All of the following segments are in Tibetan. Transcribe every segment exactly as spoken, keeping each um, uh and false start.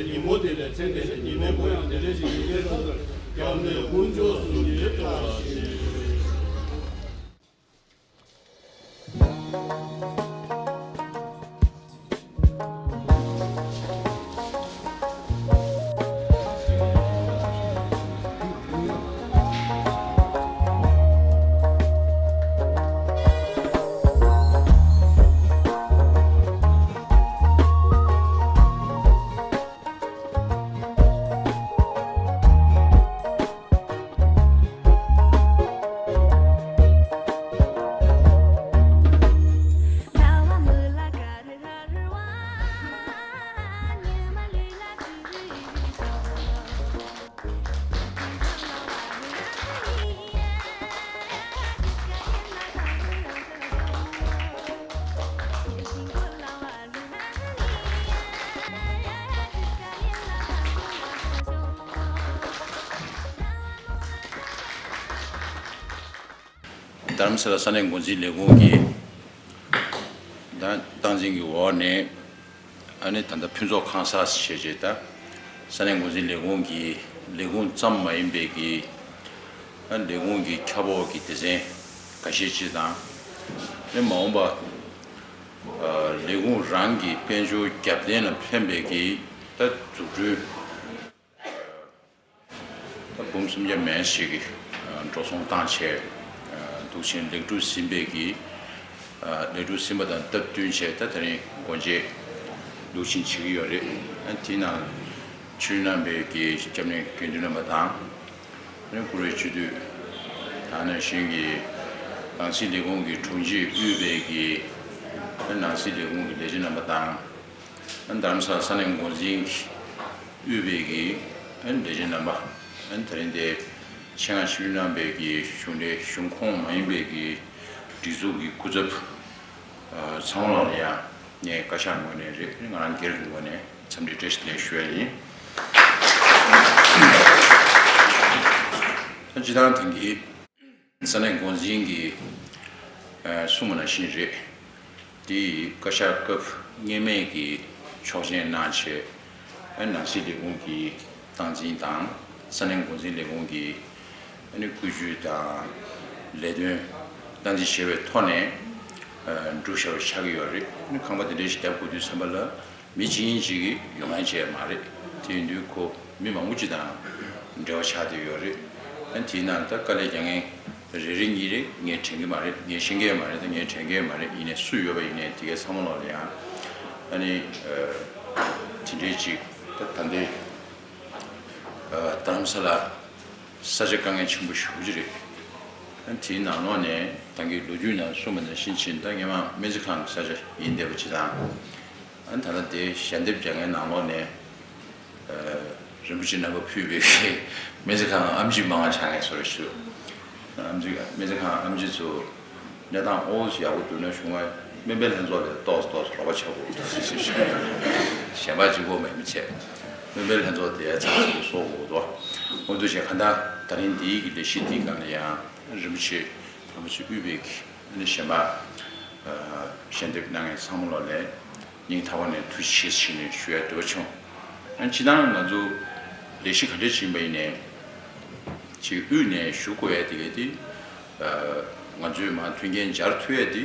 ཉིན་མོ་དེ་ལས་ཚེ་འདས་ཉི་མའི་གུ་ཡངས་དེ་འདྲ་ཞིག་ཡིན་པའི་ཐོག་ཏུ་སྐྱབས་གནས་དཀོན་མཆོག་གསུམ་གྱི་བཀྲ་ཤིས། རྡ་རམ་ས་ལ་ས་གནས་འགོ་འཛིན་ལས་ཁུངས་ཀྱི་ད་སྟངས་འཛིན་གྱི་འོག་ནས། ཨ་ནི་ད་ལྟ་ཕུན་ཚོགས་ཁང་གསར་ཞེས་བྱས་ད་ས་གནས་འགོ་འཛིན་ལས་ཁུངས་ཀྱི་ལས་ཁུངས་ཙམ་མ་ཡིན་པའི་གི། ཨ་ལས་ཁུངས་ཀྱི་ཁྱབ་འོག་གི་སྡེ་ཚན་འགའ་ཤས་ཅིག་དང་། ཨ་ནི་མ་འོངས་པ་ཨ་ལས་ཁུངས་རང་གི་དཔལ་འབྱོར་རྒྱབ་རྟེན་ལ་ཕན་པའི་གི་ད་འཛུགས་སྐྲུན། ད་འབུམ་སུམ་བརྒྱ་མན་ཞིག་གི་འགྲོ་སོང་བཏང་བྱས། འདུག་ཕྱིན་ལེགས་གྲུབ་ཟིན་པའི་གི། ལེགས་གྲུབ་ཟིན་པ་དང་སྟབས་བསྟུན་བྱས་ད་དེ་རིང་སྒོ་འབྱེད་འདུག་ཕྱིན་བྱེད་ཀྱི་ཡོད་རེད། དེའི་ནང་ཆོས་གནང་བའི་གི་སྐྱབས་གནས་དགེ་འདུན་རྣམ་པ་དང་། བཀུར་འོས་སྤྱི་འཐུས་དེ་ནང་བཞིན་གྱི་ནང་སྲིད་ལས་ཁུངས་ཀྱི་དྲུང་ཆེ་དབུས་པའི་གི་ནང་སྲིད་ལས་ཁུངས་ཀྱི་ལས་བྱེད་རྣམ་པ་དང་། རྡ་རམ་ས་ལ་ས་གནས་འགོ་འཛིན་གྱིས་དབུས་པའི་གི་ལས་བྱེད་རྣམ་པ། དེ་རིང་འདིར་ཆེད་མངགས་ཆིབས་བསྒྱུར་གནང་བའི་གི་གཞུང་འབྲེལ་གཞུང་ཁོངས་མ་ཡིན་པའི་གི་སྒྲིག་འཛུགས་ཀྱི་སྐུ་ཚབ་ཚང་མ་ལ་ཡང་ངས་བཀའ་ཤག་ངོས་ནས་རེད། ང་རང་སྒེར་གྱི་ངོས་ནས་འཚམས་འདྲི་བཀྲ་ཤིས་བདེ་ལེགས་ཞུ་ཡ་ཡིན། སྤྱིར་བཏང་ད་གིན་ས་གནས་འགོ་འཛིན་གྱིས་གསུངས་པ་ནང་བཞིན་རེད། དེ་ཡི་བཀའ་ཤག་སྐབས་སྔོན་མའི་གི་ཆོག་མཆན་གནང་བྱས། ནང་སྲིད་ལས་ཁུངས་ཀྱི་སྟངས་འཛིན་དང་ས་གནས་འགོ་འཛིན་ལས་ཁུངས་ཀྱི་བཀོད་ཇུས་དང་ལས་དོན་སྟངས་འཛིན་བྱས་པའི་ཐོག་ནས་འགྲུབ་བཞག་པ་ཆགས་ཀྱི་ཡོད་རེད། ཁང་པ་དེ་འདྲ་ཞིག་བརྒྱབ་དགོས་དུས་ཙམ་པ་ལ། མི་གཅིག་གཉིས་གཅིག་གིས་ཡོང་ཡ་བྱས་མ་རེད། དེ་ཡིན་དུས་ཁོ་མི་མང་པོ་གཅིག་དང་འབྲེལ་བ་ཆགས་བསྡད་ཡོད་རེད། ཨ་དེའི་ནང་ད་དཀའ་ལས་རྒྱག་མཁན་རེ་རེ་གཉིས་རེ་ངས་དྲན་གྱི་མ་རེད། ངས་ཤེས་ཀྱི་མ་རེད། ད་ངས་དྲན་གྱི་མ་རེད། ཡིན་ནའི་སུ་ཡོད་པ་ཡིན་ནའི་དེ་གའི་ཚང་མ་ལོག་ལ་ཡང་ཨ་ནི་དེ་འདྲའི་ཅིག་ད་ད་ལྟའི་རྡ་རམ་ས་ལ་ས་ཆ་དཀའ་ངལ་ཆེན་པོ་ཞེ་པོ་ཅིག་རེད། ཨ་དེའི་ནང་ལོགས་ནས་ད་གིན་ལོ་རྒྱུས་ནང་གསུངས་པ་ནང་བཞིན་བྱས་ན་ད་སྔོན་མ་སྨན་རྩིས་ཁང་གི་ས་ཆ་ཡིན་བསྡད་པ་ཅིག་དང་། ཨ་ད་ལྟ་དེ་ཞལ་འདེབས་རྒྱག་མཁན་ནང་ལོགས་ནས་རིན་པོ་ཆེ་རྣམ་པ་ཕུལ་བའི་སྨན་རྩིས་ཁང་ཨེམ་ཆི་མང་བ་ཆགས་མཁན་བཟོ་འདྲ་ཞིག་འདུག་ཨེམ་ཆི་སྨན་རྩིས་ཁང་ཨེམ་ཆི་ཚོ་གནས་སྟངས་ཨོ་ཙམ་ཡག་པོ་འདུག་ན་བྱུང་བ་སྨན་པའི་ལྷན་ཚོགས་ལས་ཏོག་ཙམ་ཏོག་ཙམ་རོགས་པ་བྱ་དགོས་འདུག་ཟེར་ཞུས། གཞན་པ་གཅིག་པོ་མེད་མི་བྱས། སྨན་པའི་ལྷན་ཚོགས་དེ་ཚང་མ་གསོ་དགོས་འདུག་འོ་འདུག་བྱས་གང་ལྟར་ད་རིང་འདིའི་གི་ལས་གཞི་འདིའི་སྒང་ལ་ཡང་རིན་པོ་ཆེ་རིན་པོ་ཆེ་དབུས་པའི་གི་ཨ་ནི་གཞན་པ་ཞལ་འདེབས་གནང་མཁན་ཚང་མ་ལོག་ལ་སྙིང་ཐག་པ་ནས་ཐུགས་རྗེ་ཆེ་ཞུས་ནས་ཞུ་ཡ་འདོད་པ་བྱུང་། ཨ་སྤྱིར་བཏང་ང་ཚོ་ལས་གཞི་ག་འདྲ་ཅིག་ཡིན་པ་ཡིན་ནའི་ཅིག་དབུས་ནས་ཞུ་དགོས་ཡ་དེ་ག་དེ་ང་ཚོས་མར་མཐུན་རྐྱེན་སྦྱར་ཐུབ་ཡ་དེ་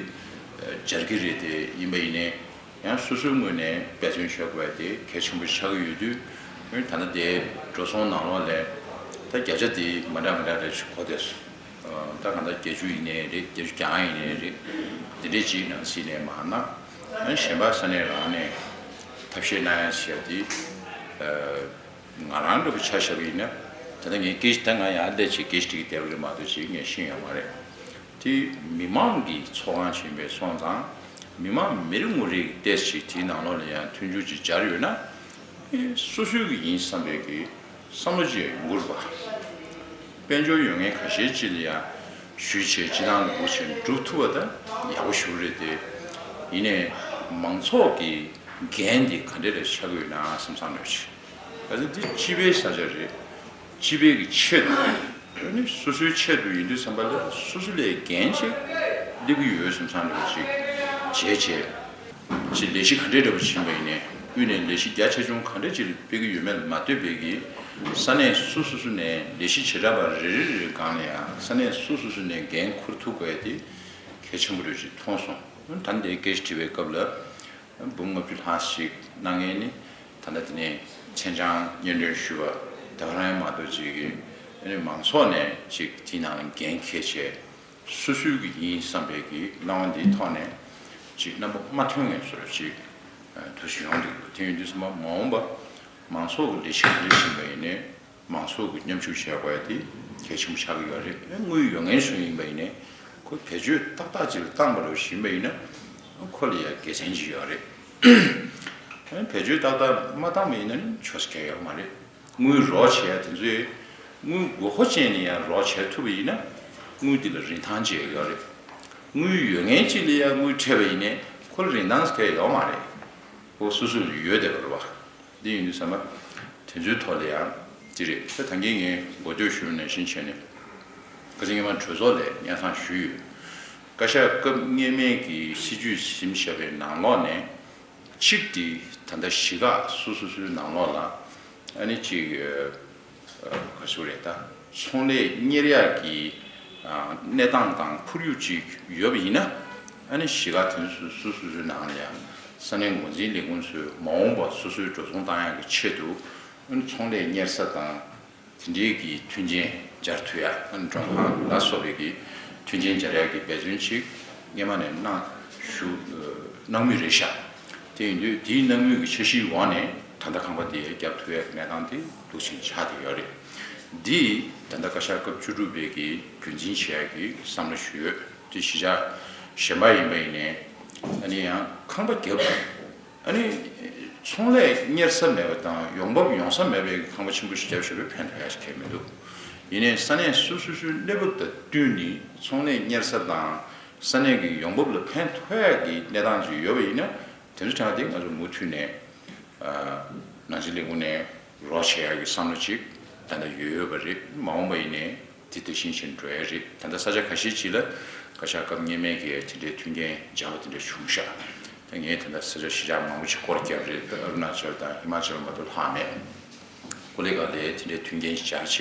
སྦྱར་གྱི་རེད། དེ་ཡིན་པ་ཡིན་ནའི་ཡང་སོ་སོའི་ངོས་ནས་འབད་བརྩོན་བྱེད་དགོས་ཡ་དེ་གལ་ཆེན་པོ་ཆགས་ཀྱི་ཡོད་དུས། ད་ལྟ་དེ་འགྲོ་སོང་ནང་ལོགས་ལ་ད་བརྒྱ་ཆ་དེ་མ་འདྲ་མ་འདྲ་རེ་ཞིག་གོ་བསྡད་སོང་། ད་གང་ལྟར་བརྒྱད་ཅུ་ཡིན་ནའི་རེད། བརྒྱད་ཅུ་གྱ་ལྔ་ཡིན་ནའི་རེད། དེ་འདྲས་ཅིག་ནང་སྲིད་ནས་མ་གནང་། གཞན་པ་ས་གནས་རང་ནས་ཐབས་ཤེས་གནང་ཡ་ཟེར་ཡ་དེ་ང་རང་འདྲ་པོ་ཆ་བཞག་པ་ཡིན་ན། ད་ལྟ་ངས་སྐད་ཆ་ད་ང་ཡར་སླེབས་བྱས་སྐད་ཆ་དྲི་གི་བསྡད་པ་རེད་མ་གཏོགས་ཅིག་ངས་ཤེས་ཡོད་མ་རེད། དེ་མི་མང་གི་ཚོགས་ཁང་ཞིག་ཡིན་པས་སོང་ཙང་། མི་མང་མི་རེ་ངོ་རེ་གི་ཏོག་ཙམ་ཅིག་དེའི་ནང་ལོགས་ལ་ཡང་མཐུན་འགྱུར་ཅིག་སྦྱར་ཡོད་ན། ཨེ་སོ་སོའི་གི་ཡིན་བསམ་པའི་གི་བསམ་བློ་ཅིག་ཡོང་གི་རེད་པ། དཔལ་འབྱོར་ཡོད་མཁན་ཁ་ཤས་ཅིག་ལ་ཡང་ ཞུས་བྱས་སྤྱི་བཏང་ལུགས་བྱས་འགྲུབ་ཐུབ་པ་ད་ཡག་པོ་ཞིག་རེད་དེ། ཡིན་ནའི་མང་ཚོགས་ཀྱི་འགན་དེ་ག་འདྲ་རེ་ཆགས་ཀྱི་ཡོད་ན་བསམ་བསམ་རེད་ཅིག་གལ་སྲིད་འདི་སྤྱི་པའི་ས་ཆ་རེད། སྤྱི་པའི་གི་ཆེད་དུ་རེད། ཨ་ནི་སོ་སོའི་ཆེད་དུ་ཡིན་དུས་ཙམ་པ་ལ་སོ་སོ་ལས་འགན་ཅིག་སླེབས་ཀྱི་ཡོད་བསམ་བསམ་རེད་ཅིག་བྱས་བྱས། ཅིག་ལས་གཞི་ག་འདྲའི་འདྲ་པོ་ཕྱིན་པ་ཡིན་ནའི་དབུས་ནས་ལས་གཞི་རྒྱ་ཆེ་ཆུང་ག་འདྲ་ཅིག་སྤེལ་གྱི་ཡོད་མེད་ལ་མ་ལྟོས་པའི་གི་ས་གནས་སོ་སོ་སོ་ནས་ལས་གཞི་བྱེ་བྲག་པ་རེ་རེ་རེ་རེ་སྒང་ལ་ཡང་ས་གནས་སོ་སོ་སོ་ནས་འགན་འཁུར་ཐུབ་དགོས་ཡ་དེ་གལ་ཆེན་པོ་རེད་ཅེས་མཐོང་སོང་། ད་འདི་སྐད་ཆ་དྲི་བའི་སྐབས་ལ་འབུམ་ལྔ་བཅུ་ལྷག་ཞིག་གནང་མཁན་ནི་ད་ལྟ་དེ་ནས་མཚན་བྱང་སྙན་སྒྲོན་ཞུས་པ་ད་ག་རང་ཡང་མ་གཏོགས་ཅིག་གི་ཨ་ནི་མང་ཚོགས་ནས་ཅིག་དེའི་ནང་ལ་འགན་འཁྱེར་བྱས། སོ་སོའི་གི་ཡིན་བསམ་པའི་གི་སྣང་བ་འདིའི་ཐོག་ནས་ཅིག་རྣམ་པ་མ་མཐུན་ངེས་བཟོ་འདྲ་ཅིག་ཐུགས་སུ་ཡོང་འདུག་དེ་ཡིན་དུས་ཙམ་པ་མ་འོངས་པ་མང་ཚོགས་ཀྱི་ལས་གཞི་ག་རེ་བྱེད་པ་ཡིན་ནའི་མང་ཚོགས་ཀྱི་མཉམ་ཞུགས་བྱེད་དགོས་ཡ་དེ་གལ་ཆེན་པོ་ཆགས་ཀྱི་ཡོད་རེད། དངུལ་ཡོད་མཁན་སུ་ཡིན་པ་ཡིན་ནའི་ཁོ་བེད་སྤྱོད་ཏག་ཏག་ཅིག་ལ་བཏང་པ་རེད་ཞུས་པ་ཡིན་ན་ཁོ་ལ་ཡ་དགེ་མཚན་ཅིག་ཡོད་རེད། བེད་སྤྱོད་ཏག་ཏག་མ་བཏང་པ་ཡིན་ན་ནི་ཆོག་ས་གང་ཡོད་མ་རེད། དངུལ་རོགས་བྱེད་ཡ་དེ་ཚོས་དངུལ་དགོས་མཁོ་ཅན་ནས་ཡང་རོགས་བྱེད་ཐུབ་པ་ཡིན་ན་དངུལ་འདི་ལ་རིན་ཐང་ཅིག་ཡོད་རེད། དངུལ་ཡོད་མཁན་ཅིག་ལ་ཡང་དངུལ་སྤྲད་པ་ཡིན་ནའི་ཁོ་ལ་རིན་ཐང་ཟེར་ཡོད་མ་རེད། ཁོ་སོ་སོ་ལ་ཡོད་བསྡད་པ་རེད་བ། འདི་ཡིན་དུས་ཙམ་པ་དེ་ཚོའི་ཐོག་ལ་ཡང་འདི་རེད། ད་ད་གིན་ངས་འགོ་སྟོད་ཞུས་པ་ནང་བཞིན་བྱས་ནས་ཁ་སང་སྔོན་མ་གྲོས་ཚོགས་ལ་སྙན་སེང་ཞུས་ཡོད། བཀའ་ཤག་སྐབས་སྔོན་མའི་གི་སྲིད་ཇུས་ཟིན་བཞག་པའི་ནང་ལོགས་ནས། གཅིག་དེ་ད་ལྟ་གཞིས་ཁག་སོ་སོ་སོའི་ནང་ལོགས་ལ་ཨ་ནི་གཅིག་ག་ཞུ་རེད་ད། ཚོང་ལས་གཉེར་ཡག་གི་གནས་སྟངས་དང་ཁོར་ཡུག་ཅིག་ཡོད་པ་ཡིན་ན་ཨ་ནི་གཞིས་ཁག་དེ་ཚོ་སོ་སོ་སོའི་ནང་ལ་ཡང་ས་གནས་འགོ་འཛིན་ལས་ཁུངས་ཚོས་མ་འོངས་པར་སོ་སོའི་འགྲོ་སོང་བཏང་ཡག་གི་ཆེད་དུ་ཨ་ནི་ཚོང་ལས་གཉེར་ས་དང་། དེ་འདྲའི་གི་མཐུན་རྐྱེན་སྦྱར་ཐུབ་ཡ། ཨ་ནི་མགྲོན་ཁང་ལ་སོགས་པའི་གི་མཐུན་རྐྱེན་སྦྱར་ཡ་གི་འབད་བརྩོན་ཅིག་སྔོན་མ་ནས་གནང་ཞུ་གནང་མུས་རེད་ཤག་དེ་ཡིན་དུས་དེའི་གནང་མུས་ཀྱི་འཆར་གཞིའི་འོག་ནས་ད་ལྟ་ཁང་པ་དེ་བརྒྱབ་ཐུབ་ཡ་གི་གནས་སྟངས་དེ་འདུག་བཞིན་ཆགས་བསྡད་ཡོད་རེད། འདི་ད་ལྟ་བཀའ་ཤག་སྐབས་བཅུ་དྲུག་པའི་གི་རྒྱུན་འཛིན་བྱེད་ཡ་གི་བསམ་བློ་ཞུ་ཡོད། དེ་གཞིས་ཆགས་གཞན་པ་ཡིན་པ་ཡིན་ནའི་ཨ་ནི་ཡང་ཁང་པ་བརྒྱབ། ཨ་ནི། ཚོང་ལས་གཉེར་ས་མེད་པ་དང་ཡོང་འབབ་ཡོང་ས་མེད་པའི་ཁང་པ་ཆེན་པོ་ཞིག་བརྒྱབ་བཞག་པས་ཕན་ཐོགས་ཡ་ཞིག་གང་ཡང་མི་འདུག་ཡིན་ནའི་ས་གནས་སོ་སོ་སོའི་གནས་བབ་དང་བསྟུན་ནས་ཚོང་ལས་གཉེར་ས་དང་ས་གནས་ཀྱི་ཡོང་འབབ་ལ་ཕན་ཐོགས་ཡ་གི་གནས་སྟངས་ཅིག་ཡོད་པ་ཡིན་ན་དེ་ཚོ་གྲས་དེ་ང་ཚོ་མུ་མཐུད་ནས་ནང་སྲིད་ལས་ཁུངས་ནས་རོགས་བྱེད་ཡ་གི་བསམ་བློ་ཅིག་ད་ལྟ་ཡོད་ཡོད་པ་རེད། མ་འོངས་པ་ཡིན་ནའི། དེ་དེ་བཞིན་བཞིན་འགྲོ་ཡ་རེད། ད་ལྟ་ས་ཆ་ཁ་ཤས་ཅིག་ལ་བཀའ་ཤག་སྐབས་སྔོན་མའི་གི་དེ་འདྲའི་མཐུན་རྐྱེན་སྦྱར་བ་དེ་འདྲ་བྱུང་ཤག་ད་ངས་ད་ལྟ་ས་ཆ་གཞིས་ཆགས་མང་པོ་ཅིག་སྐོར་བརྒྱབ་རེད། ཨ་རུ་ན་ཅལ་དང་ཧི་མ་ཅལ་མ་གཏོགས་ལྷག་མེད། ཀོ་ལི་གྷལ་ལ་དེ་འདྲའི་མཐུན་རྐྱེན་སྦྱར་བྱས་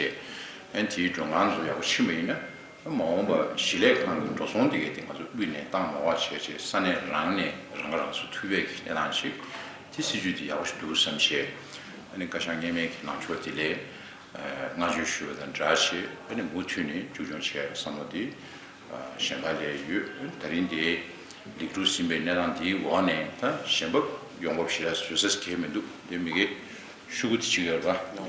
ཨ་ནི་དེའི་མགྲོན་ཁང་ཚོ་ཡག་པོ་ཕྱིན་པ་ཡིན་ན་མ་འོངས་པ་གཞིས་ལས་ཁང་གི་འགྲོ་སོང་དེ་གས་དེ་ང་ཚོ་དབུས་ནས་བཏང་མ་བ་བྱས་བྱས་ས་གནས་རང་ནས་རང་ཁ་རང་གསོ་ཐུབ་པའི་གི་གནས་སྟངས་ཤིག་དེ་སྲིད་ཇུས་དེ་ཡག་པོ་ཞིག་འདུག་བསམ་བྱས་ཨ་ནི་བཀའ་ཤག་སྔོན་མའི་གི་ལངས་ཕྱོགས་དེ་ལས། བསྔགས་བརྗོད་ཞུ་བ་དང་སྦྲགས་བྱས་ཨ་ནི་མུ་མཐུད་ནས་མཇུག་སྐྱོང་བྱེད་ཡག་བསམ་བློ་དེ་གཞན་པ་ལས་ཡོད། ད་རིང་དེ་ལེགས་གྲུབ་ཟིན་པའི་གནས་སྟངས་དེའི་འོག་ནས་ད་གཞན་པ་ཡོང་འབབ་ཞེ་དྲག་བཟོ་ས་གང་ཡང་མི་འདུག་དེ་མི་གའི་ཤོག་གུ་དེ་གཅིག་ཡོད་རེད་པ།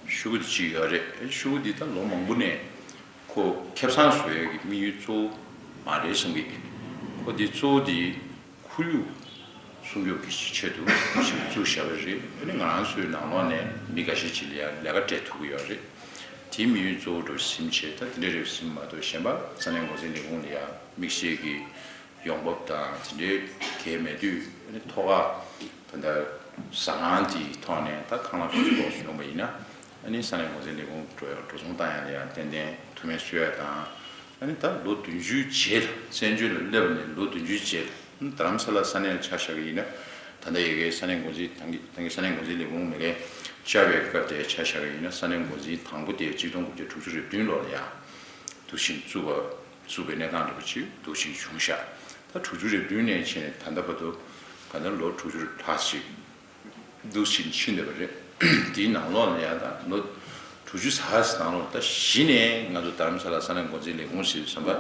ཤོག་གུ་དེ་གཅིག་ཡོད་རེད། ཤོག་གུ་འདི་ད་ལོ་མང་པོ་ནས་ཁོ་ཁེ་བཟང་བཟོ་ཡག་གི་དམིགས་ཡུལ་གཙོ་བོ་མ་རེད་བསམ་གི་ཁོ་འདི་གཙོ་བོ་དེ། ཁོར་ཡུག་སྲུང་སྐྱོབ་ཀྱི་ཆེད་དུ་ཞིག་བཙུགས་བཞག་པ་རེད། ཨ་ནི་ང་རང་ཚོའི་ནང་ལོགས་ནས་མི་འགའ་ཤས་ཅིག་ལ་ཡང་ལས་ཀ་སྤྲད་ཐུབ་ཀྱི་ཡོད་རེད། དེའི་དམིགས་ཡུལ་གཙོ་བོ་འགྲོ་ཟིན་བྱས་ད་དེ་འདྲ་རེད་ཟིན་མ་གཏོགས་གཞན་པ་ས་གནས་འགོ་འཛིན་ལས་ཁུངས་ལ་ཡང་དམིགས་བསལ་གྱི་ཡོང་འབབ་དང་དེ་འདྲའི་གལ་མེད་དུས་ཨ་ནི་ཐོག་ཁ་ད་ལྟ་ཟ་ཁང་དེའི་ཐོག་ནས་ད་ཁང་གླ་ཁོ་ཚོ་ལོགས་སུ་ཡོང་པ་ཡིན་ན་ཨ་ནི་ས་གནས་འགོ་འཛིན་ལས་ཁུངས་འགྲོ་ཡག་འགྲོ་སོང་བཏང་ཡག་ལ་ཡང་ཏན་ཏན་ཐུགས་སྨོན་གསོ་ཡག་དང་། ཨ་ནི་ད་ལོ་བདུན་ཅུའི་རྗེས་ལ་བཙན་བྱོལ་ལ་སླེབས་ནས་ལོ་བདུན་ཅུའི་རྗེས་ལ་རྡ་རམ་ས་ལ་ས་གནས་ལ་ཆ་བཞག་གི་ཡིན་ན་ད་ལྟ་ཡ་གིའི་ས་གནས་འགོ་འཛིན་ད་གིན་ད་གིན་ས་གནས་འགོ་འཛིན་ལས་ཁུངས་མ་གིར་བཅར་བའི་སྐབས་དེ་ཆ་བཞག་གི་ཡིན་ན་ས་གནས་འགོ་འཛིན་དང་པོ་དེ་གཅིག་སྟོང་དགུ་བརྒྱ་དྲུག་ཅུ་རེ་བདུན་ལོ་ལ་ཡང་འདུག་བཞིན་བཙུགས་པ་བཙུགས་པའི་གནས་སྟངས་འདྲ་པོ་ཅིག་འདུག་བཞིན་བྱུང་ཤག་ད་དྲུག་ཅུ་རེ་བདུན་ནས་བྱས་ནས་ད་ལྟ་བར་དུ་ད་ལྟ་ལོ་དྲུག་ཅུ་ལྷག་ཅིག་འདུག་ཕྱིན་ཕྱིན་བསྡད་པ་རེད། དེའི་ནང་ལོགས་ལ་ཡང་ད་ལོ་དྲུག་ཅུ་ཙམ་ནང་ལོགས་ད་གཞི་ནས་ང་ཚོ་རྡ་རམ་ས་ལ་ས་གནས་འགོ་འཛིན་ལས་ཁུངས་ཟེར་དུས་ཙམ་པ་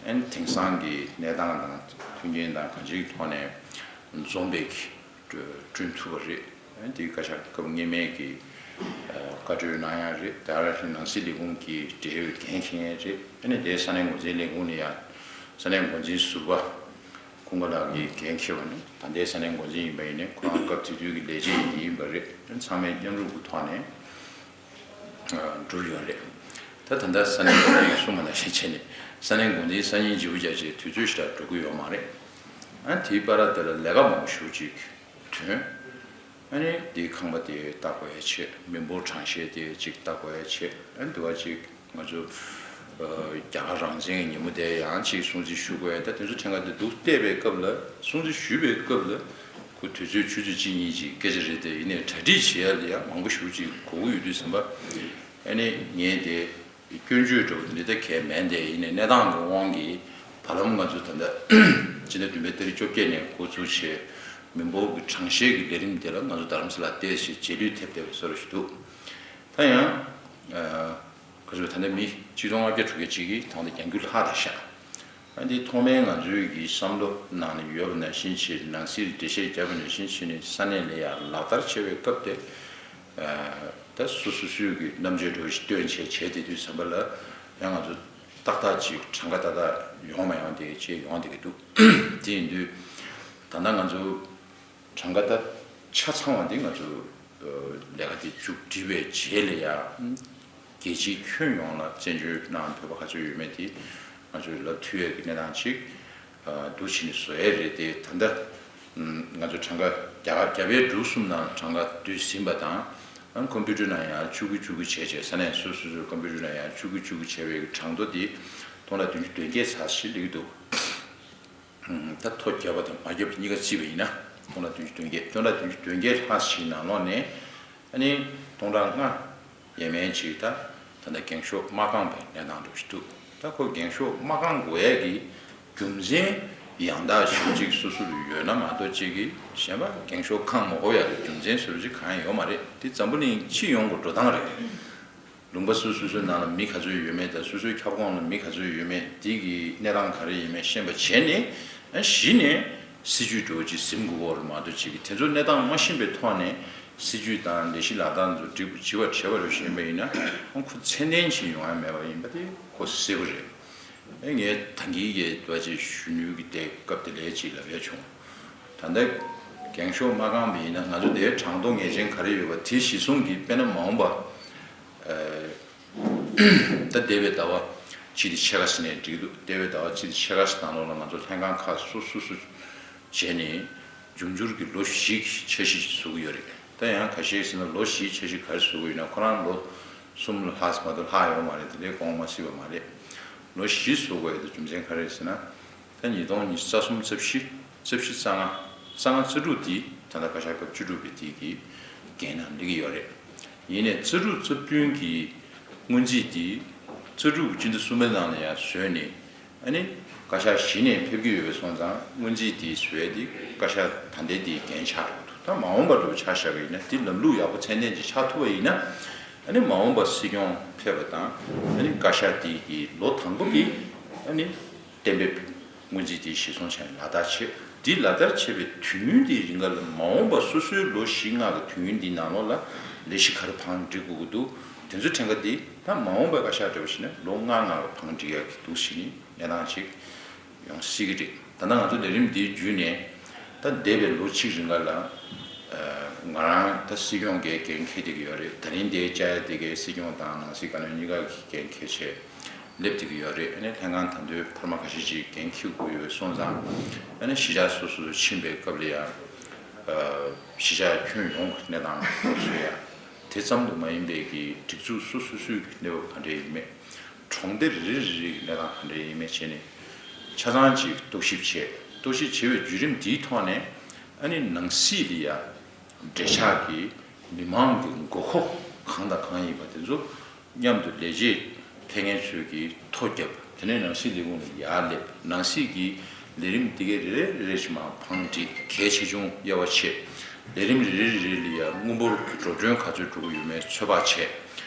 ཨན་དེང་སང་གི་གནས་སྟངས་དང་མཐུན་རྐྱེན་དང་གང་ཅིའི་ཐོག་ནས་འཛོམས་པའི་གི་བསྐྲུན་ཐུབ་པ་རེད། ཨན་དེའི་བཀའ་ཤག་སྐབས་སྔོན་མའི་གི་བཀའ་འཁྲོལ་གནང་ཡག་རེད། ད་ར་ནང་སྲིད་ལས་ཁུངས་ཀྱི་འབྲེལ་ཡོད་འགན་འཁྱེར་མཁན་རེད། ཨ་ནི་དེའི་ས་གནས་འགོ་འཛིན་ལས་ཁུངས་ལ་ཡང་ས་གནས་འགོ་འཛིན་ཟུར་པ། ཀུན་དགའ་ལགས་ཀྱིས་འགན་འཁྱེར་བ་ནི་ད་ལྟའི་ས་གནས་འགོ་འཛིན་ཡིན་པ་ཡིན་ནའི་ཁོ་རང་སྐབས་དེ་དུས་ཀྱི་ལས་བྱེད་ཡིན་པ་རེད། ཚང་མས་མཉམ་རུབ་ཀྱི་ཐོག་ནས་གྲུབ་ཡོད་རེད། ད་ད་ལྟ་ས་གནས་འགོ་འཛིན་གསུངས་པ་ནང་བཞིན་བྱས་ནས་ས་གནས་འགོ་འཛིན་སང་ཉིན་བརྗེ་པོ་རྒྱག་ཆེད་དུས་ཚོད་ཞེ་དྲག་འགྲོ་གི་ཡོད་མ་རེད། ཨ་དེའི་བར་དེ་ལ་ལས་ཀ་མང་པོ་ཞེ་པོ་ཅིག་ཐོན། ཨ་ནི་དེའི་ཁང་པ་དེ་ལྟ་དགོས་ཡ་བྱས། མི་འབོར་གྲངས་བཤེར་དེ་ཅིག་ལྟ་དགོས་ཡ་བྱས། ཨ་ནི་དེ་བ་ཅིག་ང་ཚོ་ཨ་རྒྱ་གར་རང་བཙན་གྱི་ཉིན་མོ་དེ་ཡང་ཅིག་སྲུང་བརྩི་ཞུ་དགོས་ཡ། ད་དེ་ཚོ་ཕྲན་ཁ་དེ་འདུག་བལྟས་པའི་སྐབས་ལ། སྲུང་བརྩི་ཞུས་པའི་སྐབས་ལ་ཁོ་དུས་ཚོད་ཆུ་ཚོད་གཅིག་གཉིས་ཅིག་སྐད་ཆ་རེད་དེ། ཡིན་ནའི་གྲ་སྒྲིག་བྱེད་ཡ་ལ་ཡང་མང་པོ་ཞེ་པོ་ཅིག་དགོས་ཀྱི་ཡོད་དུས་ཙམ་པ། ཨ་ནི་ངས་དེ་སྐྱོན་བརྗོད་འདྲ་པོ་དེ་འདྲ་ད་གང་ཡང་མེད་དེ། ཡིན་ནའི་གནས་སྟངས་ཀྱི་དབང་གིས་བར་ལམ་ང་ཚོ་ད་ལྟ་སྤྱི་ཟླ་བདུན་པའི་ཏ་རིག་བཅོ་བརྒྱད་ནས་འགོ་བཙུགས་བྱས། མི་འབོར་གྱི་གྲངས་བཤེར་གྱི་ལས་རིམ་དེ་ལ་ང་ཚོ་རྡ་རམ་ས་ལར་བལྟས་བྱས་རྗེས་ལུས་ཐེབས་བསྡད་པའི་བཟོ་འདྲ་ཞིག་འདུག་ད་ཡང་ཨ་ག་ཚོད་ད་ལྟ་མི་ཆིག་སྟོང་ལྔ་བརྒྱ་དྲུག་བརྒྱ་ཅིག་གིས་ད་ལྟ་རྒྱང་རྒྱུག་ལྷག་བསྡད་ཤག་ཨ་འདི་ཐོག་མའི་ང་ཚོའི་གི་བསམ་བློ་ནང་ནས་ཡོད་པ་ནང་བཞིན་བྱས། ནང་སྲིད་འགྲེལ་བཤད་བརྒྱབ་པ་ནང་བཞིན་བྱས་ནས་ས་གནས་ལ་ཡར་ལག་བསྟར་བྱེད་པའི་སྐབས་དེ། ཨ་ད་སོ་སོ་སོའི་གི་རྣམ་དཔྱོད་འདྲ་བོ་ཞིག་བཏོན་བྱས་བྱས་དེ་དུས་ཙམ་པ་ལ་ཡང་ང་ཚོ་ཏག་ཏག་ཅིག་གྲངས་ཀ་ཏག་ཏག་ཡོང་མ་ཡོང་དེ་བྱས་ཡོང་བསྡད་ཀྱི་འདུག་དེ་ཡིན་དུས་ད་ལྟ་ང་ཚོ་གྲངས་ཀ་ད་ཆ་ཚང་བ་འདི་ང་ཚོ་ལས་ཀ་དེ་མཇུག་བསྒྲིལ་བའི་རྗེས་ལ་ཡང་རྒྱལ་སྤྱིའི་ཁྱོན་ཡོངས་ལ་བཙན་བྱོལ་ནང་བོད་པ་ག་ཚོད་ཡོད་མེད་དེ་ང་ཚོས་ལབ་ཐུབ་ཡས་ཀྱི་གནས་སྟངས་ཅིག་འདུག་བྱས་ནས་བཟོ་ཡས་རེད་དེ། ད་ལྟ་ང་ཚོ་གྲངས་ཀ་རྒྱ་གར་རྒྱ་བལ་འབྲུག་གསུམ་ནང་གྲངས་ཀ་བསྡུས་ཟིན་པ་དང་། ཨ་ཀམ་པུ་ཊར་ནང་ཡང་བཅུ་དགུ་བཅུ་དགུ་བྱས་བྱས། ས་གནས་སོ་སོ་སོའི་ཀམ་པུ་ཊར་ནང་ཡང་བཅུ་དགུ་བཅུ་དགུ་བྱས་པའི་གྲངས་ཐོ་འདི་སྟོང་ཕྲག་བདུན་ཅུ་དོན་བརྒྱད་ཙམ་ཞིག་སླེབས་ཀྱི་འདུག་ད་ཐོ་བརྒྱབ་པ་དང་མ་བརྒྱབ་པ་གཉིས་ཀ་བརྩིས་པ་ཡིན་ན་སྟོང་ཕྲག་བདུན་ཅུ་དོན་བརྒྱད། སྟོང་ཕྲག་བདུན་ཅུ་དོན་བརྒྱད་ལྷག་ཞིག་ནང་ལོགས་ནས་ཨ་ནི་སྟོང་ཕྲག་ལྔ་ཡས་མས་ཅིག་ད་ད་ལྟ་འགེངས་ཤོག་མ་བཀང་བའི་གནས་སྟངས་འདྲ་ཞིག་འདུག་ད་ཁོ་འགེངས་ཤོག་མ་བཀང་དགོས་ཡས་ཀྱི་རྒྱུ་མཚན་ཡང་དག་ཞིག་ཅིག་སོ་སོ་ལ་ཡོད་ན་མ་གཏོགས་ཅིག་གིས་གཞན་པ་འགེངས་ཤོག་བཀང་མ་དགོས་ཡ་གི་རྒྱུ་མཚན་ཟེར་བ་ཅིག་གང་ཡང་ཡོད་མ་རེད། དེ་འཛམ་བུ་གླིང་སྤྱི་ཡོངས་ཀྱི་འགྲོ་སྟངས་རེད། ལུང་པ་སོ་སོ་སོའི་ནང་ལ་མི་ག་ཚོད་ཡོད་མེད་དང་། སོ་སོའི་ཁྱབ་ཁོངས་ལ་མི་ག་ཚོད་ཡོད་མེད་དེ་གི་གནས་སྟངས་ག་རེ་ཡིན་མིན་ཤེས་པ་བྱས་ནས། ཨ་གཞི་ནས་སྲིད་ཇུས་འདྲ་བོ་ཅིག་འཛིན་དགོས་ཀྱི་ཡོད་རེད་མ་གཏོགས་ཅིག་གིས་དེ་ཚོ་གནས་སྟངས་མ་ཤེས་པའི་ཐོག་ནས་སྲིད་ཇུས་དང་ལས་གཞི་ལག་བསྟར་ཚོ་འགྲིག་པ་བྱེད་པ་བྱེད་པ་རེད་ཞུས་པ་ཡིན་ན། ཁོ་ཚད་ལྡན་ཅིག་ཡོང་ཡ་མེད་པ་ཡིན་པ་དེ་ཁོ་གསལ་པོ་རེད། ཨེ་ངས་ད་གིན་གྱི་འདྲ་ཅིག་ཞུ་མྱོང་གི་དེ་སྐབས་དེ་ལས་ཅིག་ལབ་ཡ་བྱུང་། ད་ལྟ་འགེངས་ཤོག་མ་བཀང་བ་ཡིན་ན་ང་ཚོ་དེའི་གྲངས་ཐོ་ངེས་ཅན་ག་རེ་ཡོད་པ་དེ་གཞི་བཟུང་གིས། དཔེར་ན་མ་འོངས་པ་ཨ་ད་འདས་པའི་ཟླ་བ་ཕྱི་དེ་ཕྱེད་ཀ་ཙམ་ནས་འགྲིག་འདུག་འདས་པའི་ཟླ་བ་ཕྱི་དེ་ཕྱེད་ཀ་ཙམ་ནང་ལོགས་ལ་ང་ཚོ་ལྷན་ཁང་ཁག་སོ་སོ་སོ་བྱས་ནས་འབྱུང་འགྱུར་གྱི་ལོ་བཞི་གི་འཆར་གཞི་ཞིག་བཟོ་གི་ཡོད་རེད། ད་ཡང་ཁ་ཤས་ཟེར་ན་ལོ་བཞིའི་འཆར་གཞི་ག་རེ་བཟོ་གི་ཡོད་ན། ཁོ་རང་ལོ་གསུམ་ལ་ལྷག་ཙམ་མ་གཏོགས་ལྷག་ཡོད་མ་རེད། དེ་འདྲའི་གོང་མ་སྲིད་པ་མ་རེད། ལོ་བཞི་བཟོ་དགོས་ཡ་དེ་རྒྱུ་མཚན་ག་རེ་རེད་ཟེར་ན། ད་ཉིས་སྟོང་ཉི་ཤུ་རྩ་གསུམ་རྩ་བཞི་རྩ་བཞི་རྩ་ལྔ་རྩ་ལྔ་རྩ་དྲུག་དེ་ད་ལྟ་བཀའ་ཤག་སྐབས་བཅུ་དྲུག་པའི་དེ་གི་འགན་ནང་སླེབས་ཀྱི་ཡོད་རེད། ཡིན་ནའི་རྩ་དྲུག་རྩ་བདུན་གི་སྔོན་རྩིས་དེ་རྩ་དྲུག་གི་སྤྱི་ཟླ་གསུམ་པའི་ནང་ལ་ཡང་བཟོས་ནས། ཨ་ནི་བཀའ་ཤག་གཞི་ནས་ཕེབས་ཀྱི་ཡོད་པ་སོང་ཙང་སྔོན་རྩིས་དེ་བཟོ་ཡ་དེ་བཀའ་ཤག་ད་ལྟའི་དེའི་འགན་ཆགས་འགྲོ་གི་འདུག་ད་མ་འོངས་པ་འདྲ་བོ་ཆ་བཞག་པ་ཡིན་ན། དེ་ལམ་ལུགས་ཡག་པོ་ཚད་ལྡན་ཅིག་ཆགས་ཐུབ་པ་ཡིན་ན། ཨ་ནི་མ་འོངས་པ་སྲིད་སྐྱོང་ཕེབས་པ་དང་། ཨ་ནི་བཀའ་ཤག་དེ་གི་ལོ་དང་པོ་གི་ཨ་ནི་གཏན་འབེབས་སྔོན་རྩིས་དེ་གཞིར་བཟུང་བྱས་ནས་ལག་བསྟར་བྱེད། དེ་ལག་བསྟར་བྱེད་པའི་དུས་ཡུན་དེའི་རིང་ག་ལ་མ་འོངས་པ་སོ་སོའི་ལོ་བཞི་ལྔ་གི་དུས་ཡུན་དེའི་ནང་ལོགས་ལ་ལས་གཞི་ག་རེ་བང་སྒྲིག་དགོས་ཀྱི་འདུག་དེ་ཚོ་ཕྲན་ག་དེ་ད་མ་འོངས་པའི་བཀའ་ཤག་འདྲ་བོ་ཞིག་ན་ལོ་ལྔ་ལྔ་གི་བང་སྒྲིག་ཡག་གི་འདུག་ཟེར་ནས་གནས་སྟངས་ཅིག་ཡོང་སྲིད་ཀྱི་རེད། ད་ལྟ་ང་ཚོ་ལས་རིམ་འདིའི་བརྒྱུད་ནས་ད་འདས་པའི་ལོ་གཅིག་རིང་ག་ལ་ཨ་ང་རང་ད་སྲིད་སྐྱོང་གི་འགན་འཁྱེར་བསྡད་ཀྱི་ཡོད་རེད། ད་རིང་འདིར་བཅར་ཡ་དེ་གའི་སྲིད་སྐྱོང་དང་ནང་སྲིད་བཀའ་བློན་གཉིས་ཀ་གི་འགན་འཁྱེར་བྱས་སླེབས་བསྡད་ཀྱི་ཡོད་རེད། ཨ་ནི་ལྷན་ཁང་ད་དུང་འཕར་མ་ཁ་ཤས་ཅིག་འགན་འཁྱེར་དགོས་ཡོད་སོང་ཙང་། ཨ་ནི་གཞིས་ཆགས་སོ་སོ་ཕྱིན་པའི་སྐབས་ལ་ཡང་ཨ་གཞིས་ཆགས་ཁྱོན་ཡོངས་ཀྱི་གནས་སྟངས་སྐོར་ཚོད་ཡ། དེ་ཙམ་དུ་མ་ཡིན་པའི་གི་སྒྲིག་འཛུགས་སོ་སོ་སོའི་གི་གནས་བབ་ག་འདྲ་ཡིན་མེད། གྲོང་སྡེ་རེ་རེ་རེ་རེ་གི་གནས་སྟངས་ག་འདྲ་ཡིན་མེད་བྱས་ནས་ཆ་ཚང་ཅིག་རྟོག་ཞིབ་བྱས། རྟོག་ཞིབ་བྱས་པའི་བརྒྱུད་རིམ་འདིའི་ཐོག་ནས་ཨ་ནི་ནང་སྲིད་ལ་ཡ་འབྲེལ་ཆགས་ཀྱི་མི་མང་གི་དགོས་མཁོ་གང་དང་གང་ཡིན་པ་དེ་ཚོ་མཉམ་དུ་ལས་བྱེད་ཕེབས་མཁན་ཚོས་ཀྱིས་ཐོ་བརྒྱབ། དེ་ནས་ནང་སྲིད་ལས་ཁུངས་ལ་ཡར་སླེབས། ནང་སྲིད་ཀྱི་ལས་རིམ་འདི་གའི་རེ་རེ་རེ་རེ་བཞིན་མར་བང་སྒྲིག་གལ་ཆེ་ཆུང་དབྱེ་བ་ཕྱེ། ལས་རིམ་རེ་རེ་རེ་རེ་ལ་ཡ་དངུལ་འབོར་གྱི་འགྲོ་གྲོན་ག་ཚོད་འགྲོ་གི་ཡོད་མེད་ཚོད་དཔག་བྱས།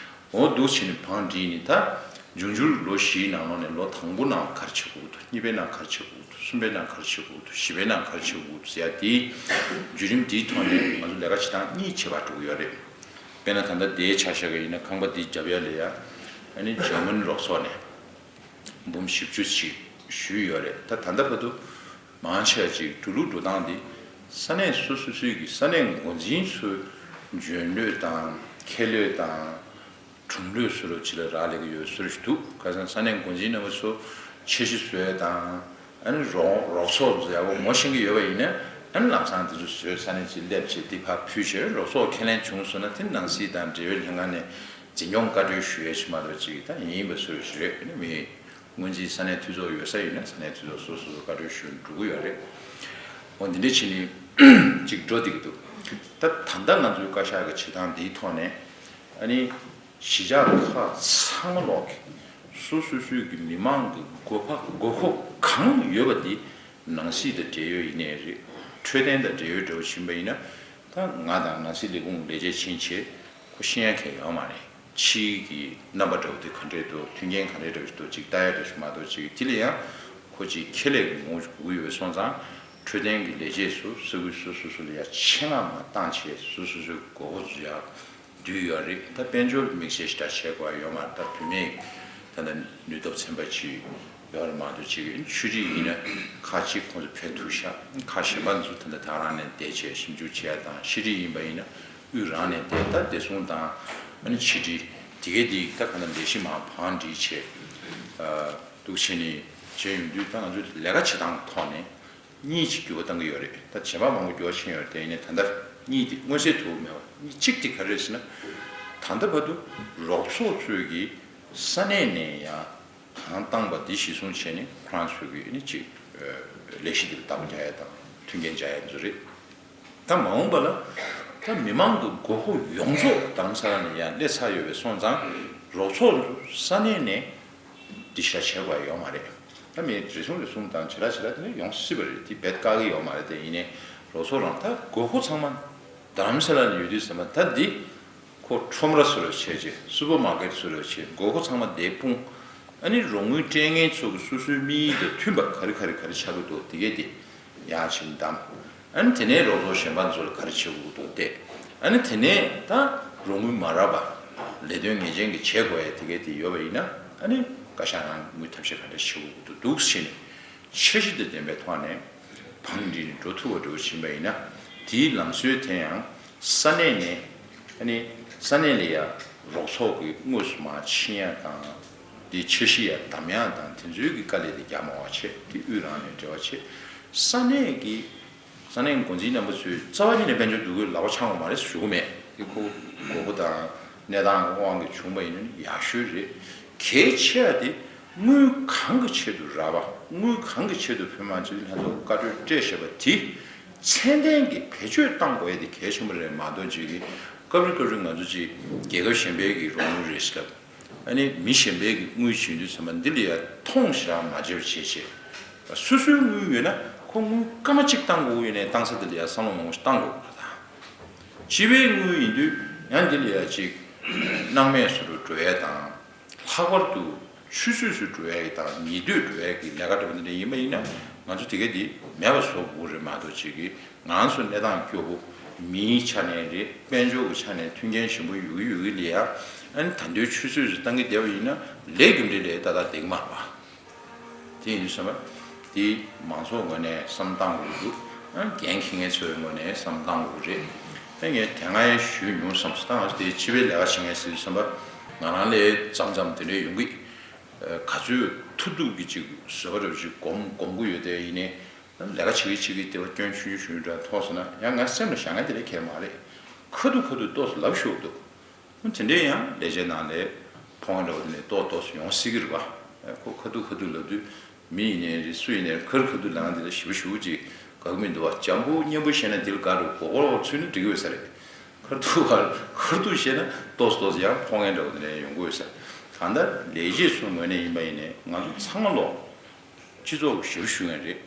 འོ་འདུག་བྱས་ནས་བང་སྒྲིག་ནས་ད་འབྱུང་འགྱུར་ལོ་བཞིའི་ནང་ལོགས་ནས་ལོ་དང་པོ་ནང་ག་རེ་བྱེད་དགོས་འདུག་གཉིས་པའི་ནང་ག་རེ་བྱེད་དགོས་འདུག་གསུམ་པའི་ནང་ག་རེ་བྱེད་དགོས་འདུག་བཞི་པའི་ནང་ག་རེ་བྱེད་དགོས་འདུག་ཟེར་ཡ་དེའི་བརྒྱུད་རིམ་དེའི་ཐོག་ནས་ང་ཚོ་ལས་ཀ་བྱེད་སྟངས་གཉིས་ཕྱེ་བར་འགྲོ་གི་ཡོད་རེད། དཔེར་ན་ད་ལྟ་དེའི་ཆ་བཞག་གི་ཡིན་ན་ཁང་པ་འདི་རྒྱབ་ཡ་ལ་ཡ་ཨ་ནི་འཇར་མན་རོགས་ཚོགས་ནས་འབུམ་བཞི་བཅུ་ཞིག་ཞུས་ཡོད་རེད། ད་ད་ལྟ་བར་དུ་མང་ཆེ་བ་ཅིག་འགྲོ་ལུགས་འགྲོ་སྟངས་འདི་ས་གནས་སོ་སོ་སོའི་གི་ས་གནས་འགོ་འཛིན་ཚོའི་འཇོན་བློས་དང་ཁེ་བློས་དང་། དྲུང་ལུགས་སུ་རུ་ཅི་ལ་རག་ལས་ཀྱི་ཡོད་ཟུར་ཞིག་འདུག་ཁ་སང་ས་གནས་འགོ་འཛིན་རྣམ་པ་ཚོ་ཆེ་བཞི་བཟོས་དང་། ཨ་ནི་རོགས་རོགས་ཚོགས་ཚོ་ཡག་པོ་ངོ་ཤེས་ཀྱི་ཡོད་པ་ཡིན་ན། ཨ་ནི་ལམ་སང་དེ་ཚོ་བཟོས་ས་གནས་ཅིག་སླེབས་བྱས་འདི་ཕར་ཕུལ་བྱས་རོགས་ཚོགས་ཁས་ལེན་བྱུང་སོང་ན། དེ་ནང་སྲིད་དང་འབྲེལ་ཡོད་ལྷན་ཁང་ནས་འཛིན་སྐྱོང་བཀའ་འཁྲོལ་ཞུ་ཡས་ཞིག་མ་གཏོགས་ཅིག་ད་ཡིན་པ་ཚོ་རེད། ཨ་ནི་མི་སྔོན་རྩིས་ས་གནས་འཐུས་ཚོགས་ཡོད་ས་ཡིན་ན་ས་གནས་འཐུས་ཚོགས་སོ་སོ་སོ་བཀའ་འཁྲོལ་ཞུ་འགྲོ་གི་ཡོད་རེད། འོ་འདི་འདྲ་བྱས་ནས་ཅིག་འགྲོ་བསྡད་ཀྱི་འདུག་ད་ད་ལྟ་ང་ཚོའི་བཀའ་ཤག་གི་བྱེད་སྟངས་འདིའི་ཐོག་ནས་ཨ་ནི། གཞིས་ཆགས་ཁག་ཚང་མ་ལོག་གི་སོ་སོ་སོའི་གི་མི་མང་གི་དགོས་པ་དགོས་མཁོ་གང་ཡོད་པ་དེ་ནང་སྲིད་དང་འབྲེལ་ཡོད་ཡིན་ནའི་རེད། འཕྲོད་བསྟེན་དང་འབྲེལ་ཡོད་འདྲ་བོ་ཕྱིན་པ་ཡིན་ན། ད་ང་དང་ནང་སྲིད་ལས་ཁུངས་ལས་བྱེད་ཕྱིན་བྱས་ཁོ་ཤེས་ཡ་གང་ཡང་ཡོད་མ་རེད། ཕྱིའི་གི་རྣམ་པ་འདྲ་བོ་དེ་ག་འདྲས་འདུག་མཐུན་རྐྱེན་ག་འདྲས་འདྲ་བོ་ཞིག་འདུག་ཅིག་ལྟ་ཡ་འདྲ་ཞིག་མ་གཏོགས་ཅིག་དེ་ལ་ཡང་ཁོ་ཅིག་ཁྱེད་ལས་ཀྱི་ངོ་བོ་ཞིག་དགོས་ཀྱི་ཡོད་པ་སོང་ཙང་། འཕྲོད་བསྟེན་གྱི་ལས་བྱེད་ཚོ་ས་ཁུལ་སོ་སོ་སོ་ལ་ཡ་ཆེད་མངགས་མ་བཏང་བྱས་སོ་སོ་སོའི་དགོས་མཁོ་ཚོ་ཡ། བསྡུས་ཡོད་རེད། ད་དཔལ་འབྱོར་དམིགས་བསལ་ཞེ་དྲག་བྱེད་དགོས་ཡ་ཡོད་མ་རེད། ད་བུད་མེད་ད་ལྟ་ནུས་སྟོབས་ཚན་པ་ཅིག་ཡོད་རེད་མ་གཏོགས་ཅིག་ཆུ་རིས་ཡིན་ན་ཁག་གཅིག་ཁོང་ཚོ་ཕེབས་ཐུབ་ཤག་ཁག་གཞན་པ་ཚོ་ད་ལྟ་ད་རང་ནས་བསྡད་བྱས་ཞིབ་འཇུག་བྱེད་ཡ་དང་། ཕྱི་རིས་ཡིན་པ་ཡིན་ན་དབུས་རང་ནས་བསྡད། ད་བདེ་སྲུང་དང་ཨ་ནི་ཕྱི་དྲིལ་དེ་གའི་དེ་ད་ག་ན་ལས་གཞི་མར་བང་སྒྲིག་བྱས་འདུག་བྱས་ནས་བྱས་ཡོང་དུས། ད་ང་ཚོའི་ལས་ཀ་བྱེད་སྟངས་ཐོག་ནས། གཉིས་ཅིག་འགྱུར་བ་གཏང་གི་ཡོད་རེད། ད་བྱེད་པ་མང་པོ་འགྱུར་བ་ཕྱིན་ཡོད་རེད། དེ་ཡིན་ནའི་ད་ལྟ་གཉིས་དེ་མངོན་གསལ་དོད་པོ་མེད་པ། གཉིས་གཅིག་དེ་ག་རེ་རེད་ཟེར་ན། ད་ལྟ་བར་དུ་རོགས་ཚོགས་ཚོས་ཀྱིས་ས་གནས་ནས་ཡང་གང་བཏང་པ་དེ་གཞི་བཟུང་བྱས་ནས་ཁོ་རང་ཚོས་ཀྱིས་ནི་ཅིག་ལས་གཞི་དེ་ལ་བདག་པོ་རྒྱག་ཡ་དང་མཐུན་རྐྱེན་སྦྱར་ཡ་ཚོ་རེད། ད་མ་འོངས་པ་ལ་ད་མི་མང་གི་དགོས་མཁོ་ཡོངས་རྫོགས་རྡ་རམ་ས་ལ་ནས་ཡར་སླེབས་ཚར་ཡོད་པས་སོང་ཙང་། རོགས་ཚོགས་ཚོ་ས་གནས་ནས་འདི་ཞེ་དྲག་བྱེད་དགོས་ཡ་ཡོད་མ་རེད། ད་མི་རེ་ཟུང་རེ་ཟུང་དང་བྱེ་བྲག་བྱེ་བྲག་དེ་འདྲ་ཡོང་སྲིད་པ་རེད། དེ་རྦད་བཀག་གི་ཡོད་མ་རེད། དེ་ཡིན་ནའི་རོགས་ཚོགས་རང་ད་དགོས་མཁོ་ཚང་མ་རྡ་རམ་ས་ལ་ནས་ཡོད་དུས་ཙམ་པ། ད་འདི་ཁོ་ཁྲོམ་ར་བཟོ་འདྲ་བྱས་རྗེས། སུ་པར་མར་ཀེཊ་བཟོ་འདྲ་བྱས། དགོས་མཁོ་ཚང་མ་དེ་སྤུངས། ཨ་ནི་རོགས་དངུལ་སྤྲད་མཁན་ཚོ་གི་སོ་སོའི་དམིགས་ཡུལ་དང་མཐུན་པ་ག་རེ་ག་རེ་ག་རེ་ཆགས་ཀྱི་འདུག་དེ་གས་དེ་ཡར་ཕྱིན་བདམས། ཨ་ནི་དེ་ནས་རོགས་ཚོགས་གཞན་པ་ཚོ་ལ་ག་རེ་བྱེད་དགོས་ཀྱི་འདུག་བལྟས། ཨ་ནི་དེ་ནས་ད་རོགས་དངུལ་མ་རག་པ་ལས་དོན་ངེས་ཅན་གྱི་བྱེད་དགོས་ཡ་དེ་གས་དེ་ཡོད་པ་ཡིན་ན། ཨ་ནི་བཀའ་ཤག་ནང་དངུལ་ཐབས་ཤེས་ག་འདྲ་བྱེད་དགོས་ཀྱི་འདུག་འདུག་ཟེར་ནས་འཆར་གཞི་དང་ལྡན་པའི་ཐོག་ནས་བང་སྒྲིག་ནས་འགྲོ་ཐུབ་པ་འདྲ་བོ་ཕྱིན་པ་ཡིན་ན། དེའི་ལམ་སྲོལ་དེ་ཡང་ས་གནས་ནས། ཨ་ནི་ས་གནས་ལ་ཡ་རོགས་ཚོགས་ཀྱིས་དངོས་སུ་མར་ཕྱིན་ཡ་དང་། དེ་འཆར་གཞི་ཡར་བདམས་ཡ་དང་། དེ་ཚོའི་གི་དཀའ་ལས་དེ་རྒྱག་མ་བ་བྱས། དེ་དབུས་རང་ནས་འབྲེལ་བ་བྱས། ས་གནས་ཀྱི་ས་གནས་འགོ་འཛིན་རྣམ་པ་ཚོས་རྩ་བ་ཉིད་ནས་དཔལ་འབྱོར་འདུ་འགོད་ལག་པ་འཆང་དགོས་མ་རེད་ཞུ་གི་མེད། དེ་ཁོ་དགོས་མཁོ་དང་གནས་སྟངས་དབང་གིས་བྱུང་བ་ཡིན་ན་ཡག་ཤོས་རེད། གལ་ཆེ་བ་དེ་དངུལ་གང་གི་ཆེད་དུ་རག་པ། དངུལ་གང་གི་ཆེད་དུ་བོད་མི་མང་སྤྱི་འཐུས་ལྷན་ཚོགས་བཀའ་འཁྲོལ་སྤྲད་བཞག་པ་དེ་ཚད་ལྡན་གྱི་བེད་སྤྱོད་གཏང་དགོས་ཡ་དེ་གལ་ཆེན་པོ་རེད་མ་གཏོགས། ཅིག་གི་སྐབས་རེ་སྐབས་རེ་ང་ཚོ་ཅིག་རྒྱལ་ཁབ་གཞན་པའི་གི་རོགས་དངུལ་རེད་ཟེར་སྐབས། ཨ་ནི་མི་གཞན་པའི་གི་དངུལ་བྱིན་དུས་ཙམ་པ་འདི་ལ་ཡ་མཐོང་ཞེ་དྲག་མ་བྱེད་པ་བྱས་བྱས། སོ་སོའི་དངུལ་ཡོད་ན་ཁོ་དངུལ་སྐར་མ་གཅིག་གཏང་དགོས་ཡོད་ནའི་གཏང་ས་འདི་ལ་ཡ་བསམ་བློ་མང་པོ་ཞིག་གཏང་དགོས་པ་དང་། སྤྱི་པའི་དངུལ་ཡིན་དུས་ཡང་འདི་ལ་ཡ་ཅིག་སྣང་མེད་བཟོ་འདྲ་འགྲོ་ཡ་དང་། ལྷག་པར་དུ་ཆུད་ཟོས་སུ་འགྲོ་ཡ་གི་དང་ཉེས་འདོད་འགྲོ་ཡ་གི་ལས་ཀ་འདྲ་པོ་འདི་འདྲ་ཡིན་པ་ཡིན་ན། ང་ཚོ་དེ་ག་འདི་མེད་པ་བཟོ་དགོས་རེད་མ་གཏོགས། ཅིག་གི་ང་ཚོ་གནས་སྟངས་སྐྱོ་པོ། མིའི་ཆ་ནས་རེད། དཔལ་འབྱོར་གྱི་ཆ་ནས་མཐུན་རྐྱེན་ཞན་པོ་ཡོད་ཀྱི་ཡོད་ཀྱི་ལ་ཡ། ཨ་ནི་ད་དུང་ཆུད་ཟོས་སུ་བཏང་གི་བསྡད་པ་ཡིན་ན་ལས་རྒྱུ་འབྲས་ལས་ཏག་ཏག་བསྡད་ཀྱི་མ་རེད་པ། དེ་ཡིན་དུས་ཙམ་པ་དེ་མང་ཚོགས་ངོས་ནས་བསམ་བློ་གཏང་དགོས་ཀྱི་འདུག་ཨ་ནི་འགན་འཁྱེར་མཁན་ཚོའི་ངོས་ནས་བསམ་བློ་གཏང་དགོས་ཀྱི་རེད། ཨ་ནི་ངས་དེ་སྔ་ཡང་ཞུས་མྱོང་བསམ་སོང་། ད་ང་ཚོ་དེ་སྤྱི་པའི་ལས་ཀ་བྱེད་མཁན་ཟེར་དུས་ཙམ་པ་ང་རང་ལས་མཚམས་མཚམས་དེ་འདྲས་ཡོང་གི། ག་ཚོད་ཐུབ་ཐུབ་ཀྱི་ཅིག་བཟོད་པ་འདྲ་པོ་ཅིག་སྒོམ་སྒོམ་གྱི་ཡོད་དེ། ཡིན་ནའི་ལས་ཀ་བྱེད་ཀྱི་བྱེད་ཀྱི་དེ་བ་སྐྱོན་ཆུང་ཆུང་ཆུང་འདྲ་མཐོང་སོང་ན་ཡང་ང་སེམས་ལ་བཞག་མཁན་དེ་འདྲ་གང་ཡང་མ་རེད། ཁ་ཐུག་ཁ་ཐུག་ཏོག་ཙམ་ལབ་ཤོར་འདུག་དེ་འདྲའི་ཡང་ལས་བྱེད་ནང་ལས་ཕོན་འདྲ་པོ་དེ་འདྲ་ཏོག་ཏོག་ཙམ་ཡོང་སྲིད་ཀྱི་རེད་པ། ཁོ་ཁ་ཐུག་ཁ་ཐུག་ལབ་དུས་མི་ཡིན་ནའི་རེད། སུ་ཡིན་ནའི་རེད། ཁ་རུ་ཁ་ཐུག་ལབ་མཁན་དེ་ལ་ཞེ་པོ་ཞེ་པོ་ཅིག་དགའ་གི་མི་འདུག་པ། འཇམ་པོ་སྙན་པོ་བཤད་ན་འདི་ལ་དགའ་འགྲོ། མགོ་སྐོར་ཚུད་ན་འགྲིག་གི་ཡོད་ས་རེད། ཁ་ཐུག་ཁ་ཐུག་བཤད་ན་ཏོག་ཙམ་ཏོག་ཙམ་ཡང་ཕོག་མཁན་འདྲ་པོ་དེ་འདྲ་ཡོང་གི་ཡོད་ས། གང་ལྟར་ལས་བྱེད་ཚོའི་ངོས་ནས་ཡིན་པ་ཡིན་ནའི་ང་ཚོ་ཚང་མ་ལོག་སྤྱི་ཚོགས་ཞབས་ཞུ་མཁན་རེད།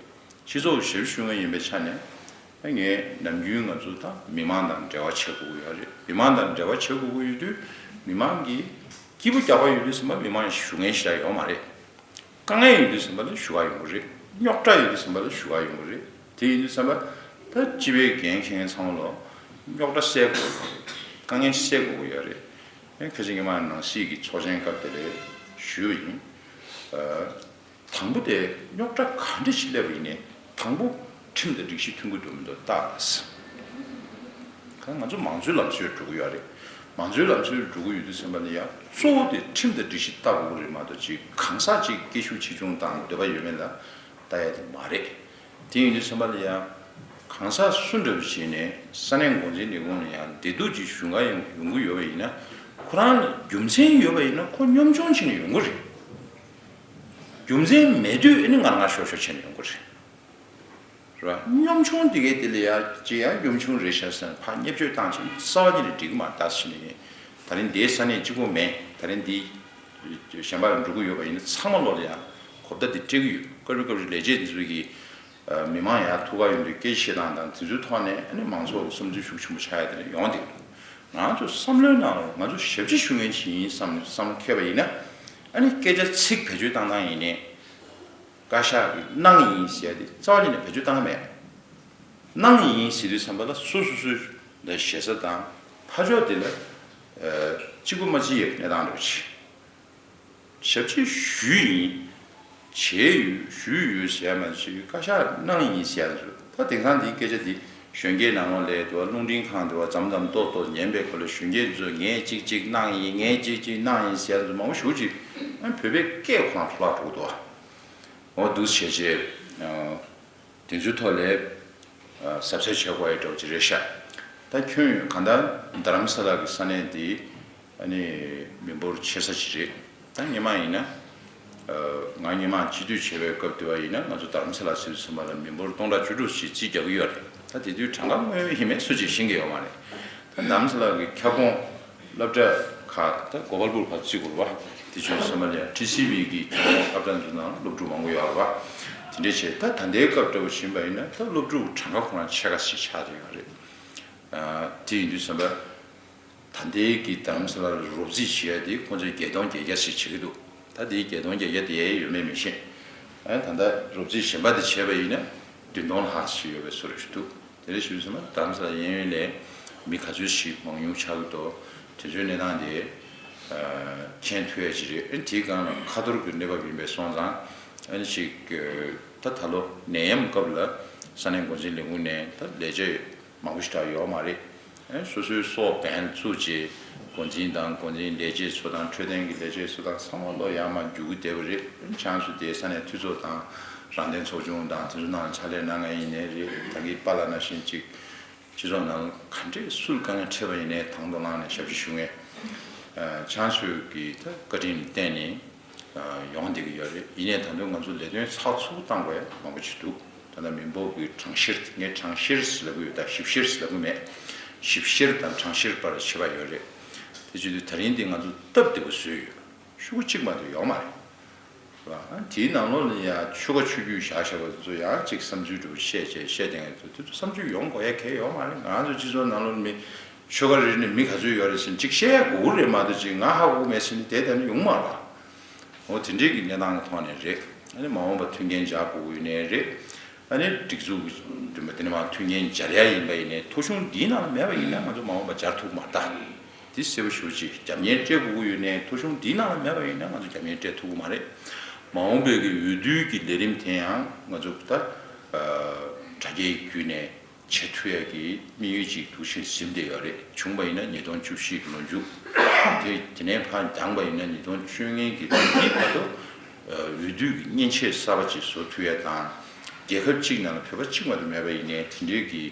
སྤྱི་ཚོགས་ཞབས་ཞུ་མཁན་ཡིན་པའི་ཆ་ནས་ངས་ནམ་རྒྱུན་ང་ཚོ་དང་མི་མང་དང་འབྲེལ་བ་བྱེད་དགོས་ཀྱི་ཡོད་རེད། མི་མང་དང་འབྲེལ་བ་བྱེད་དགོས་ཀྱི་ཡོད་དུས་མི་མང་གིས་སྐྱིད་པོ་རྒྱག་པ་ཡོད་དུས་ཙམ་པ་མི་མང་ཞུ་མཁན་ཞེ་དྲག་ཡོད་མ་རེད། དཀའ་ངལ་ཡོད་དུས་ཙམ་པ་ལ་ཞུ་ག་ཡོང་གི་རེད། རྙོག་དྲ་ཡོད་དུས་ཙམ་པ་ལ་ཞུ་ག་ཡོང་གི་རེད། དེ་ཡིན་དུས་ཙམ་པ་ད་སྤྱི་པའི་འགན་འཁྱེར་མཁན་ཚང་མ་ལ་རྙོག་དྲ་སེལ་དགོས། དཀའ་ངལ་སེལ་དགོས་ཀྱི་ཡོད་རེད། ཨེ་ཁ་ཅིག་ངས་མ་ནང་སྲིད་ཀྱི་ཚོགས་ཆེན་སྐབས་དེ་ལ་ཞུས་པ་ཡིན། ཨ། དང་པོ་དེ་རྙོག་དྲ་ག་འདྲ་ཞིག་སླེབས་པ་ཡིན་ནའི་དང་པོ་ཁྲིམས་དང་སྒྲིག་གཞི་མཐུན་གྱི་འདུག་མི་འདུག་བལྟ་དགོས། ང་ཚོ་མང་གཙོའི་ལམ་སྲོལ་འགྲོ་གི་ཡོད་རེད། མང་གཙོའི་ལམ་སྲོལ་འགྲོ་གི་ཡོད་དུས་ཙམ་པ་ལ་ཡང་གཙོ་བོ་དེ་ཁྲིམས་དང་སྒྲིག་གཞི་ལྟ་དགོས་ཀྱི་རེད་མ་གཏོགས་ཅིག་གང་ཟག་ཅིག་སྐད་ཤུགས་ཆེ་ཆུང་དང་འདོད་པ་ཡོད་མེད་ལ་ལྟ་ཡ་དེ་མ་རེད། དེ་ཡིན་དུས་ཙམ་པ་ལ་ཡང་གང་ཟག་སུ་འདྲ་བོ་ཞིག་ནས་ས་གནས་འགོ་འཛིན་ལས་ཁུངས་ལ་ཡང་བདེ་སྡུག་ཅིག་ཞུ་ག་ཡོང་ཡོང་གི་ཡོད་པ་ཡིན་ན། ཁོ་རང་ལ་རྒྱུ་མཚན་ཡོད་པ་ཡིན་ན་ཁོ་གཉོམ་ཆུང་བྱས་ནས་ཡོང་གི་རེད། རྒྱུ་མཚན་མེད་དུས་ཨ་ནི་ངར་ངར་ཤོར་ཤོར་བྱས་ནས་ཡོང་གི་རེད། རེད་བ། གཉོམ་ཆུང་དེ་གའི་དེ་ལ་ཡ་ཅི་ཡང་གཉོམ་ཆུང་རེད་ཤག་ཟེར་ནས་ཕར་བརྙས་བཅོས་བཏང་བྱས་རྩ་བ་ཉིད་ནས་འགྲིག་གི་མ་རེད་ཟེར་ནས། ད་རིང་འདིའི་ས་གནས་གཅིག་པོ་མེད། ད་རིང་འདི་གཞན་པ་ལ་འགྲོ་གི་ཡོད་པ་ཡིན་ན་ཚང་མ་བློ་ལ་ཡ་གོ་བརྡ་འདི་སྤྲད་གི་ཡོད། སྐབས་རེ་སྐབས་རེ་ལས་བྱེད་འདི་ཚོ་གིས་མི་མང་ཡ་ཐུག་ག་ཡོང་དུས་སྐད་ཆ་བཤད་སྟངས་དང་དེ་ཚོའི་ཐོག་ནས་ཨ་ནི་མང་ཚོགས་ཀྱི་བསམ་ཚུལ་ཤུགས་ཆེན་པོ་ཆགས་ཡ་དེ་འདྲ་ཡོང་བསྡད་ཀྱི་འདུག་ང་ཚོ་བསམ་བློའི་ནང་ལ་ང་ཚོ་ཞབས་ཕྱི་ཞུ་མཁན་ཞིག་ཡིན་བསམ་ནས་བསམ་བློ་འཁྱེར་བ་ཡིན་ན། ཨ་ནི་སྐད་ཆ་ཚིག་བེད་སྤྱོད་བཏང་སྟངས་ཡིན་ནའི། བཀའ་ཤག་གིས་གནང་ཡིན་ཟེར་ཡ་དེ་རྩ་བ་ཉིད་ནས་བེད་སྤྱོད་བཏང་གི་མེད། གནང་ཡིན་ཟེར་དུས་ཙམ་པ་ལ་སོ་སོ་སོའི་ལ་ཞེ་ས་དང་ཕར་ཕྱོགས་དེ་ལ་གཅིག་པུ་མ་གཅིག་ཡོད་གནས་སྟངས་འདྲ་བོ་ཅིག་ཞབས་ཕྱི་ཞུས་ཡིན། བྱས་ཡོད། ཞུས་ཡོད་ཟེར་ཡ་མ་ཟད་བཀའ་ཤག་གནང་ཡིན་ཟེར་ཡ་ཚོ་ད་དེང་སང་འདིའི་སྐད་ཆ་འདི་གཞོན་སྐྱེས་ནང་ལོགས་ལ་འདུག་བ། རླུང་འཕྲིན་ཁང་འདུག་བ། མཚམས་མཚམས་ཏོག་ཏོག་ཉན་པའི་སྐོར་ལ་གཞོན་སྐྱེས་ཚོས་ངས་གཅིག་གཅིག་གནང་ཡིན། ངས་གཅིག་གཅིག་གནང་ཡིན་ཟེར་ཡ་ཚོ་མང་པོ་ཞེ་པོ་ཅིག་ཨ་བོད་པའི་སྐད་ཁོ་རང་འཕྲོ་བརླག་འགྲོ་གི་འདུག་བ། འོ་འདུག་བྱས་བྱས། དེ་ཚོའི་ཐོག་ལ་གཟབ་གཟབ་བྱེད་དགོས་ཡ་འདྲ་བོ་ཅིག་རེད་ཤག་ད་ཁྱོན་ཡོད་གང་ལྟར་རྡ་རམ་ས་ལ་གི་ས་གནས་འདི་ཨ་ནི་མི་འབོར་ཆེ་ས་ཅིག་རེད། ད་སྔོན་མ་ཡིན་ན་ང་སྔོན་མ་སྤྱི་འཐུས་བྱས་པའི་སྐབས་དེ་བ་ཡིན་ན་ང་ཚོ་རྡ་རམ་ས་ལ་ཟེར་དུས་ཙམ་པ་ལ་མི་འབོར་སྟོང་ཕྲག་བཅུ་དྲུག་ཅིག་རྩིས་རྒྱག་གི་ཡོད་རེད། ད་དེ་དུས་གྲངས་ཀ་དངོས་ཡོད་ཡིན་མིན་སུ་གཅིག་ཤེས་ཀྱི་ཡོད་མ་རེད། ད་རྡ་རམ་ས་ལ་གི་ཁྱབ་ཁོངས་སློབ་གྲྭ་ཁག་ད་གོ་པལ་པུར་ཕར་བརྩི་དགོས་རེད་བ། དེ་བྱུང་ཙམ་པ་ལ་ཡང་ཊི་སི་ཝི་གི་ཁྱབ་ཁོངས་སློབ་གྲྭ་ཚོའི་ནང་སློབ་ཕྲུག་མང་པོ་ཡོད་རེད་བ། དེ་འདྲ་བྱས་ད་ད་ལྟའི་སྐབས་འདྲ་བོ་ཕྱིན་པ་ཡིན་ན་ད་སློབ་ཕྲུག་གྲངས་ཀ་ཁོ་རང་ཕྱེད་ཀ་ཞིག་ཆགས་བསྡད་ཡོད་རེད། དེ་ཡིན་དུས་ཙམ་པ་ད་ལྟའི་གི་རྡ་རམ་ས་ལ་ལ་རོབ་རྩིས་བྱེད་ཡ་དེ་ཁོང་ཚོས་བརྒྱད་སྟོང་བརྒྱད་བརྒྱ་ཞིག་བྱེད་ཀྱི་འདུག་ད་དེའི་བརྒྱད་སྟོང་བརྒྱད་བརྒྱ་དེ་ཡོད་མེད་མི་ཤེས། ཨ་ད་ལྟ་རོབ་རྩིས་གཞན་པ་དེ་བྱས་པ་ཡིན་ན་བདུན་སྟོང་ལྷག་ཞིག་ཡོད་པའི་བཟོ་འདྲ་ཞིག་འདུག་དེ་འདྲ་ཞིག་ཡོད་ཙང་རྡ་རམ་ས་ལ་གཡས་གཡོན་ལ་མི་ག་ཚོད་ཞིག་མང་ཉུང་ཆགས་ཀྱི་འདུག་དེ་ཚོའི་གནས་སྟངས་དེ་མཁྱེན་ཐུབ་ཡ་ཅིག་རེད། ཨ་དེའི་སྒང་ལ་ཁ་ཐོར་གྱི་གནས་བབ་ཡིན་པས་སོང་ཙང་ཨ་ནི་ཅིག་ད་ད་ལོ་ནད་ཡམས་སྐབས་ལ་ས་གནས་འགོ་འཛིན་ལས་ཁུངས་ནས་ད་ལས་བྱེད་མང་པོ་ཞིག་རག་ཡོད་མ་རེད། ཨེ་སོ་སོའི་སྲོག་འབེན་བཙུགས་བྱས་འགོ་འཛིན་དང་འགོ་འཛིན་ལས་བྱེད་ཚོ་དང་འཕྲོད་བསྟེན་གྱི་ལས་བྱེད་ཚོ་དང་ཚང་མ་བློ་ཡར་མར་རྒྱུག་གི་བསྡད་པ་རེད། ཨེ་ཆང་སུ་དེ་ས་གནས་འཐུས་ཚོགས་དང་རང་བདེན་ཚོགས་ཆུང་དང་དེ་ཚོ་ནང་ཕྱག་ལས་གནང་མཁན་ཡིན་ནའི་རེད། ད་གིན་པཱ་ལགས་ནང་བཞིན་ཅིག་སྤྱི་ཚོགས་ནང་ག་འདྲས་སུ་ལ་དཀའ་ངལ་འཕྲད་པ་ཡིན་ནའི་དང་དུ་བླངས་ནས་ཞབས་ཕྱི་ཞུ་མཁན་ཨེ་ཆང་སུ་གི་ད་བཀའ་དྲིན་བརྟེན་ནས། ཡོང་བསྡད་ཀྱི་ཡོད་རེད། ཡིན་ནའི་ད་དུང་ང་ཚོ་ལས་དོན་ཚགས་ཚུད་བཏང་དགོས་ཡ་མང་པོ་ཞིག་འདུག་ད་ལྟ་མི་འབོར་གྱི་གྲངས་བཤེར། ངས་གྲངས་བཤེར་ཟེར་ལབ་ཀྱི་ཡོད། ད་ཞིབ་བཤེར་ཟེར་ལབ་ཀྱི་མེད། ཞིབ་བཤེར་དང་གྲངས་བཤེར་བར་ཁྱད་པར་ཡོད་རེད། དེ་བྱེད་དུས་ད་རིང་འདི་ང་ཚོ་སྟབས་བདེ་པོ་བཟོས་ཡོད། ཤོག་གུ་གཅིག་མ་གཏོགས་ཡོད་མ་རེད། རེད་བ། དེའི་ནང་ལོགས་ལ་ཡ་ཆོལ་ཁ་ཆོས་བརྒྱུད་བཞག་བཞག་པ་ཚོ་ཡང་གཅིག་བསམ་ཚུལ་འདྲ་པོ་བཤད་བྱས་བཤད་བསྡད་མཁན་ཚོ་དེ་ཚོ་བསམ་ཚུལ་ཡོང་དགོས་ཡ་གལ་ཡོད་མ་རེད། ང་ཚོ་སྤྱི་ཚོགས་ནང་ལོགས་ལ་མི་ཆོལ་ཁ་རེ་རེ་ནས་མི་ག་ཚོད་ཡོད་རེད་ཟེར་ནས་གཅིག་བཤད་ཡ་དགོས་ཀྱི་རེད་མ་གཏོགས་ཅིག་ང་ཧ་གོ་མེད་ཟེར་ནས་དེ་ལྟ་ནི་ཡོང་མ་རེད་བ། འོ་དེ་འདྲའི་གི་གནས་སྟངས་ཀྱི་ཐོག་ནས་རེད། ཨ་ནི་མ་འོངས་པ་མཐུན་རྐྱེན་སྦྱར་དགོས་ཀྱི་ཡོད་ནའི་རེད། ཨ་ནི་སྒྲིག་འཛུགས་ཀྱི་འདུན་པ་དེ་ནས་མར་མཐུན་རྐྱེན་སྦྱར་ཡ་ཡིན་པ་ཡིན་ནའི་ཐོ་གཞུང་འདིའི་ནང་ལ་མེད་པ་ཡིན་ན་ང་ཚོ་མ་འོངས་པ་སྦྱར་ཐུབ་མ་རེད་ད། དེ་གསལ་པོ་ཞེ་པོ་ཅིག་རྒྱབ་གཉེར་སྤྲད་དགོས་ཀྱི་ཡོད་ནའི་ཐོ་གཞུང་འདིའི་ནང་ལ་མེད་པ་ཡིན་ན་ང་ཚོ་རྒྱབ་གཉེར་སྤྲད་ཐུབ་ཀྱི་མ་རེད། མ་འོངས་པའི་གི་འོས་བསྡུའི་གི་ལས་རིམ་དེ་ཡང་ང་ཚོ་ད་དྲ་རྒྱའི་བརྒྱུད་ནས་བྱེད་ཐུབ་ཡ་གི་དམིགས་ཡུལ་ཅིག་འདུག་སེ་འཛིན་བསྡད་ཡོད་རེད། བྱུང་བ་ཡིན་ན་ཉིས་སྟོང་བཅུ་བཞི་གི་ལོ་མཇུག་དེ་དེ་ནས་ཕར་འགྱངས་པ་ཡིན་ན་ཉིས་སྟོང་བཅོ་ལྔའི་གི་ལོ་འདིའི་བར་དུ་འོས་བསྡུ་གི་མཉེན་ཆས་གསར་པ་ཅིག་བཟོ་ཐུབ་ཡ་དང་། རྒྱལ་ཁབ་གཅིག་ནང་ལ་བོད་པ་གཅིག་མ་གཏོགས་མེད་པ་ཡིན་ནའི་དེ་འདྲའི་གི་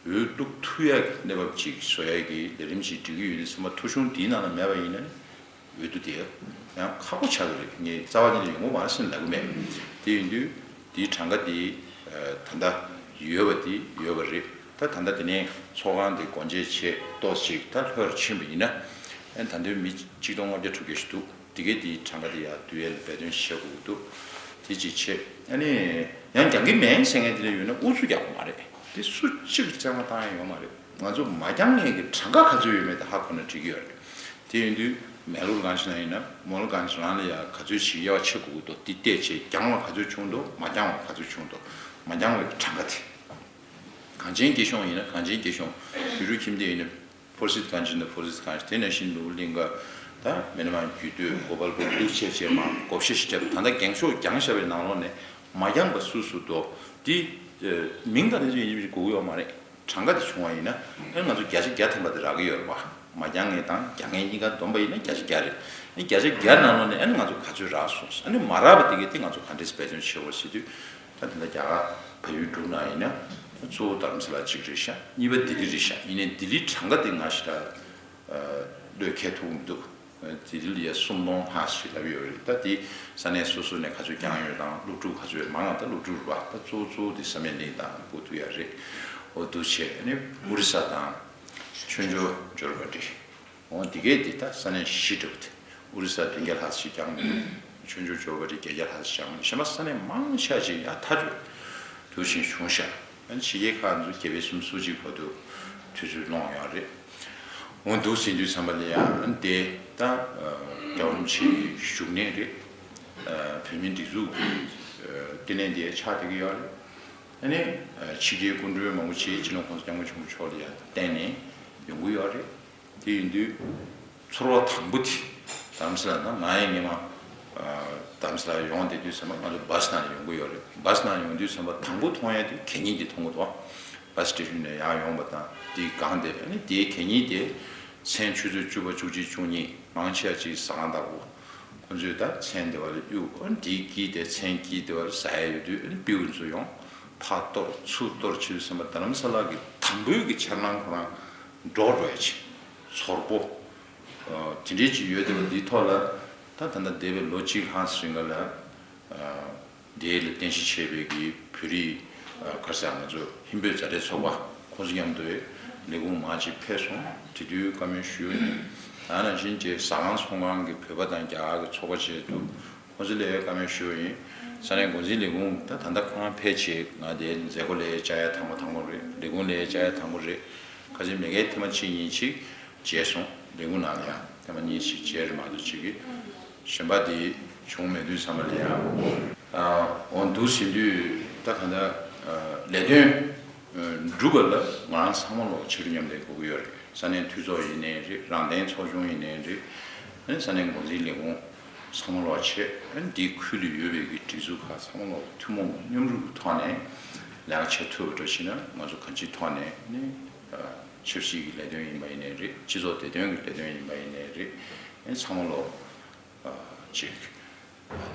འོས་བླུག་ཐུབ་ཡ་གི་གནས་བབ་ཅིག་བཟོ་ཡ་གི་ལས་རིམ་ཅིག་སྒྲིག་གི་ཡོད་དུས་ཙམ་པ་ཐོ་གཞུང་འདིའི་ནང་ལ་མེད་པ་ཡིན་ན། འོས་བསྡུ་དེ་ཡང་ཁག་པོ་ཆགས་ཀྱི་རེད། ངས་རྩ་བ་ཉིད་ནས་ཡོང་གི་མ་རེད་ཟེར་ལབ་གི་མེད། དེ་ཡིན་དུས་དེའི་གྲངས་ཀ་དེ་ད་ལྟ་ཡོད་པ་དེ་ཡོད་པ་རེད། ད་ད་ལྟ་དེ་ནས་ཚོགས་ཁང་དེ་སྒོ་འབྱེད་བྱས་ཏོག་ཙམ་ད་ལྷོད་ཕྱིན་པ་ཡིན་ན། ཨ་ད་དུང་མི་གཅིག་སྟོང་ལྔ་བརྒྱ་དྲུག་བརྒྱ་ཞིག་འདུག་དེ་གའི་དེའི་གྲངས་ཀ་དེ་ཡང་བསྡུ་ཡས་ལ་འབད་བརྩོན་བྱེད་དགོས་ཀྱི་འདུག་དེ་གཅིག་བྱས། ཨ་ནི་ཡང་རྒྱག་གི་མེད་ཟེར་མཁན་དེ་འདྲ་ཡོད་ན་ཨུ་ཚུགས་རྒྱག་དགོས་མ་རེད། དེ་སུ་གཅིག་བཙན་དབང་བཏང་ཡ་ཡོད་མ་རེད། ང་ཚོ་མ་འགྱངས་མཁན་གྱི་གྲངས་ཀ་ག་ཚོད་ཡོད་མེད་དེ་ཧ་གོ་ན་འགྲིག་གི་ཡོད་རེད། དེ་ཡིན་དུས་མེག་ལོར་གང་ཞིག་ན་ཡིན་ན་མོ་ལོ་གང་ཞིག་རང་ལ་ཡ་ག་ཚོད་ཞིག་དབྱེ་བ་ཕྱེ་དགོས་ཀྱི་འདུག་དེ་བལྟས་བྱས་འགྱངས་པ་ག་ཚོད་བྱུང་འདུག་མ་འགྱངས་པ་ག་ཚོད་བྱུང་འདུག་མ་འགྱངས་པའི་གྲངས་ཀ་དེ། གངས་ཅན་སྐྱིད་གཤོངས་ཡིན་ན་གངས་ཅན་སྐྱིད་གཤོངས། བོད་ཕྲུག་ཁྱིམ་སྡེ་ཡིན་ན་ཕོར་སིད་གངས་ཅན་དང་ཕོར་སིད་གངས་ཅན། དེ་ནང་བཞིན་ནོར་བུ་གླིང་ག་ད་མི་ནི་མང་རྒྱུད་སྟོད་གོ་པལ་པུར་འདུག་བྱས་བྱས་མར་བགོ་བཤའ་ཞིག་བརྒྱབ། ད་ལྟ་འགེངས་ཤོག་འགྱངས་བཞག་པའི་ནང་ལོགས་ནས་མ་འགྱངས་པ་སུ་སུ་འདུག་དེ་མིང་དང་དེ་ཚོ་ཡིན་གཅིག་མིན་གཅིག་དགོས་ཀྱི་ཡོད་མ་རེད། གྲངས་ཀ་དེ་བྱུང་བ་ཡིན་ན་ཨ་ང་ཚོ་བརྒྱ་ཆ་བརྒྱ་ཐམ་པ་དེ་རག་གི་ཡོད་རེད་པ། མ་རྒྱག་མཁན་དང་རྒྱག་མཁན་གཉིས་ཀ་བསྡོམས་པ་ཡིན་ན་བརྒྱ་ཆ་བརྒྱ་རེད། ཨ་ནི་བརྒྱ་ཆ་བརྒྱ་ནང་ལོགས་ནས་ཨ་ནི་ང་ཚོ་ག་ཚོད་རག་སོང་། ཨ་ནི་མ་རག་པ་དེ་གས་དེ་ང་ཚོ་ག་འདྲས་འབད་བརྩོན་བྱེད་དགོས་ཟེར་དུས། ད་དེ་འདྲ་རྒྱ་གར་བལ་ཡུལ་འབྲུག་ནང་ཡིན་ན་གཙོ་བོ་རྡ་རམ་ས་ལ་གཅིག་རེད་ཤག་གཉིས་པ་ལྡི་ལི་རེད་ཤག་ཡིན་ནའི་ལྡི་ལིའི་གྲངས་ཀ་དེ་ང་ཞེ་དྲག་བློས་འཁེལ་ཐུབ་མི་འདུག་ལྡི་ལི་ལ་ཡ་སུམ་སྟོང་ལྷག་ཞིག་ལབ་ཡོད་རེད། ད་དེ་ས་གནས་སོ་སོ་ནས་ག་ཚོད་བསྐྱངས་ཡོད་དང་། སློབ་ཕྲུག་ག་ཚོད། མང་བ་ད་སློབ་ཕྲུག་རེད་པ། ད་གཙོ་བོ་གཙོ་བོ་དེ་བསམ་ཡས་གླིང་དང་པོ་ཏུ་ཡ་རེད། འོ་འདུག་བྱས། ཨ་ནི་ཨོ་རི་ས་དང་ཆོས་འབྱོར་འབྱོར་པ་འདི། འོ་འདི་གས་འདི་ད་ས་གནས་བཞི་འདྲ་པོ་དེ། ཨོ་རི་ས་བདུན་བརྒྱ་ལྷག་ཅིག་བསྐྱངས་འདུག་ཆོས་འབྱོར་འབྱོར་པ་འདི་བརྒྱད་བརྒྱ་ལྷག་ཅིག་བསྐྱངས། གཞན་པ་ས་གནས་མང་ཆེ་ཅིག་ཡར་ཐག་ཆོད་འདུག་བཞིན་བྱུང་ཤག་ཨ་ནི་ཕྱི་རྒྱལ་ཁག་ཚོ་བརྒྱ་པའི་སུམ་ཅུ་སོ་གཅིག་བར་དུ་དུས་ཚོད་ལོངས་ཡོད་རེད། འོ་འདུག་ཟེར་དུས་ཙམ་པ་ལ་ཡང་ཨ་ནི་དེ་ད་རྒྱལ་བ་རིན་པོ་ཆེའི་བཞུགས་གནས་རེད། བོད་མིའི་སྒྲིག་འཛུགས་ཀྱི་ལྟེ་གནས་དེ་ཆགས་བསྡད་ཀྱི་ཡོད་རེད། ཨ་ནི་ཕྱི་རྒྱལ་སྐུ་མགྲོན་མང་པོ་ཅིག་སྤྱི་ནོར་༸གོང་ས་༸སྐྱབས་མགོན་ཆེན་པོ་མཆོག་ལ་ཡང་བརྟེན་ནས་ཡོང་གི་ཡོད་རེད། དེ་ཡིན་དུས་ཚོར་བ་དང་པོ་དེ། རྡ་རམ་ས་ལ་ན་ང་ཡང་སྔོན་མ་རྡ་རམ་ས་ལ་ཡོང་བསྡད་དུས་ཙམ་པ་ང་ཚོ་བཱ་སི་ནང་ལ་ཡོང་གི་ཡོད་རེད། བཱ་སི་ནང་ལ་ཡོང་དུས་ཙམ་པ་དང་པོ་མཐོང་ཡ་དེ་གད་སྙིགས་དེ་མཐོང་གི་འདུག་བཱ་སི་སི་ཊེ་ཤོན་ནས་ཡར་ཡོང་བ་དང་དེའི་སྒང་དེ། ཨ་ནི་དེའི་གད་སྙིགས་དེ་མཚན་ཆུ་ཚོད་བཅུ་པ་བཅུ་གཅིག་བཅུ་གཉིས་མང་ཆེ་བ་ཅིག་ཟ་ཁང་བདག་པོ་ཁོ་ཚོས་ད་མཚན་དེ་བ་ལ་གཡུག་ཨ་ནི་དེའི་དཀྱིལ་དེ་མཚན་དཀྱིལ་དེ་བ་ལ་ཟ་ཡ་ཡོད་དུས། ཨ་ནི་སྤྲེའུ་ཚོ་ཡོང་ཕར་གཏོར་ཚུར་གཏོར་བྱེད་དུས་ཙམ་པ་རྡ་རམ་ས་ལ་གི་དང་པོའི་གི་འཆར་སྣང་ཁོ་རང་འགྲོ་འགྲོ་ཡ་ཅིག་ཚོར་པོ་དེ་འདྲའི་ཅིག་ཡོད་བསྡད་པ་འདིའི་ཐོག་ལ། ད་ད་ལྟ་འདས་པའི་ལོ་གཅིག་ལྷག་རིང་ག་ལ་དེ་ལ་རྟེན་གཞི་བྱས་པའི་གི་བོད་རིགས་ག་རེ་ཟེར། ང་ཚོ་ཧིན་བོད་མཛའ་འབྲེལ་ཚོགས་པ་ཁོང་ཚོ་མཉམ་དུ་ལས་ཁུངས་མང་ཅིག་ཕེབས་སོང་། དེ་དུས་བཀའ་མོལ་ཞུས་ཡོད། ད་ནང་བཞིན་བྱས་ཟ་ཁང་ཚོང་ཁང་གི་བོད་པ་དང་རྒྱ་གར་གྱི་ཚོགས་པ་བཅས་འདུག་ཁོང་ཚོ་ལ་བཀའ་མོལ་ཞུས་ཡིན། ས་གནས་འགོ་འཛིན་ལས་ཁུངས་ད་ད་ལྟ་ཁོ་རང་ཕལ་ཆེར་ང་དེ་མཛད་སྒོ་ལ་བཅར་ཡ་དང་པོ་དང་པོ་རེད། ལས་ཁུངས་ལ་བཅར་ཡ་དང་པོ་རེད། ཁ་ཆེ་མི་ཁའི་ཐེངས་མ་གཅིག་གཉིས་ཅིག་མཇལ་སོང་། ལས་ཁུངས་ནང་ལ་ཡང་ཐེངས་མ་གཉིས་ཅིག་མཇལ་རེད་མ་གཏོགས་ཅིག་གི་གཞན་པ་དེ་བྱུང་མེད་དུས་ཙམ་པ་ལ་ཡང་། ཨ། འོ་འདུག་ཟེར་དུས་ད་ག་ད་ལས་དོན་འགྲུབ་པ་ལ་ང་རང་ཚང་མ་ལོག་ཕྱི་རུ་མཉམ་ལས་དགོས་ཀྱི་ཡོད་རེད། ས་གནས་འཐུས་ཚོགས་ཡིན་ནའི་རེད། རང་བདེན་ཚོགས་ཆུང་ཡིན་ནའི་རེད། ཨ་ནི་ས་གནས་འགོ་འཛིན་ལས་ཁུངས་ཚང་མ་ལོག་བྱས། ཨ་ནི་འདི་ཁུལ་ལ་ཡོད་པའི་གི་སྒྲིག་འཛུགས་ཁག་ཚང་མ་ལོག་ཐུན་མོང་མཉམ་རུབ་ཀྱི་ཐོག་ནས་ལས་ཀ་བྱེད་ཐུབ་པ་འདྲ་བྱས་ན། ང་ཚོ་གང་ཅིའི་ཐོག་ནས་ནི་ཆབ་སྲིད་ཀྱི་ལས་དོན་ཡིན་པ་ཡིན་ནའི་རེད། སྤྱི་ཚོགས་བདེ་དོན་གྱི་ལས་དོན་ཡིན་པ་ཡིན་ནའི་རེད། ཨ་ནི་ཚང་མ་ལོག་ཅིག་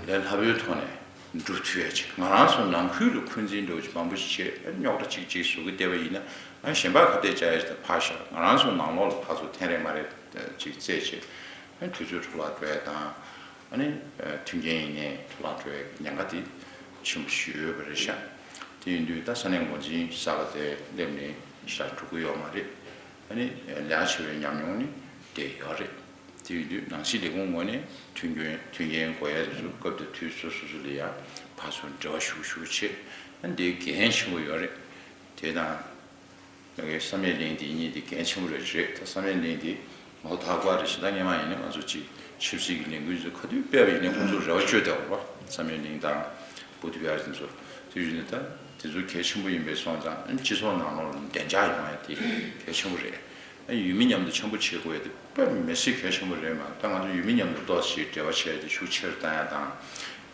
ལས་སླ་པོའི་ཐོག་ནས་འགྲུབ་ཐུབ་ཡ་ཅིག་ང་རང་ཚོ་ནང་ཁུལ་ལ་འཁོན་འཛིན་འདྲ་བོ་ཅིག་མང་པོ་ཞིག་བྱས། རྙོག་དྲ་ཅིག་ཅིག་བཟོ་གི་བསྡད་པ་ཡིན་ན། ཨ་གཞན་པ་ཁ་གཏད་བཅག་ཡ་ཞིག་ད་ཕར་བཞག་ང་རང་ཚོ་ནང་ལོགས་ལ་ཕར་ཚུར་འཐེན་རེས་མ་རེས་ཅིག་བཙལ་བྱས། ཨ་དུས་ཚོད་འཕྲོ་བརླག་འགྲོ་ཡ་དང་། ཨ་ནི་མཐུན་རྐྱེན་ཡིན་ནའི་འཕྲོ་བརླག་འགྲོ་ཡ་ཉེན་ཁ་དེ་ཆེན་པོ་ཞིག་ཡོད་པ་རེད་ཤག་དེ་ཡིན་དུས་ད་ས་གནས་འགོ་འཛིན་གསར་པ་དེ་སླེབས་ནས་ཞེ་དྲག་འགྲོ་གི་ཡོད་མ་རེད། ཨ་ནི་ལས་ཀ་བྱེད་པའི་ཉམས་མྱོང་ནི་དེ་ཡོད་རེད། དེ་ཡིན་དུས་ནང་སྲིད་ལས་ཁུངས་ངོས་ནས་མཐུན་རྐྱེན་མཐུན་རྐྱེན་དགོས་ཡ་དེ་ཚོ་སྐབས་དང་དུས་སུ་སོ་སོ་ལ་ཡ་ཕར་ཚུར་འབྲེལ་བ་ཞུ་ཞུ་བྱེད། ཨ་ནི་དེ་འགན་ཆེན་པོ་ཡོད་རེད། དེ་དང་། ང་གི་བསམ་ཡས་གླིང་དེ་གཉིས་དེ་འགན་ཆེན་པོ་རེད། རེད། ད་བསམ་ཡས་གླིང་དེ་ངོ་ཐག་པ་རེད། ཞེ་དྲག་སྔོན་མ་ཡིན་ན་ང་ཚོ་ཅིག་ཆབ་སྲིད་ཀྱི་ལས་འགུལ་ཚོ་ག་དུས་སྤེལ་བ་ཡིན་ནའི་ཁོང་ཚོ་རེ་བ་བཅོལ་བསྡད་པ་རེད་པ། བསམ་ཡས་གླིང་དང་བུ་དྷི་བྷི་ཧར་དེ་ཚོ། དེ་བཞིན་ད་དེ་ཚོ་གལ་ཆེན་པོ་ཡིན་པས་སོང་ཙང་། ཨ་ནི་སྤྱི་ཚོགས་ནང་ལོགས་ལ་བདེ་འཇགས་ཡོང་ཡ་དེ་གལ་ཆེན་པོ་རེད། ཨ་ནི་ཡུལ་མི་མཉམ་དུ་འཆམ་པོ་བྱེད་དགོས་ཡ་དེ་དཔེ་མི་སྲིད་གལ་ཆེན་པོ་རེད་མ། ད་ང་ཚོ་ཡུལ་མི་མཉམ་དུ་ཏོག་ཙམ་འབྲེལ་བ་བྱེད་ཡ་དེ་ཤུགས་ཆེ་རུ་བཏང་ཡ་དང་།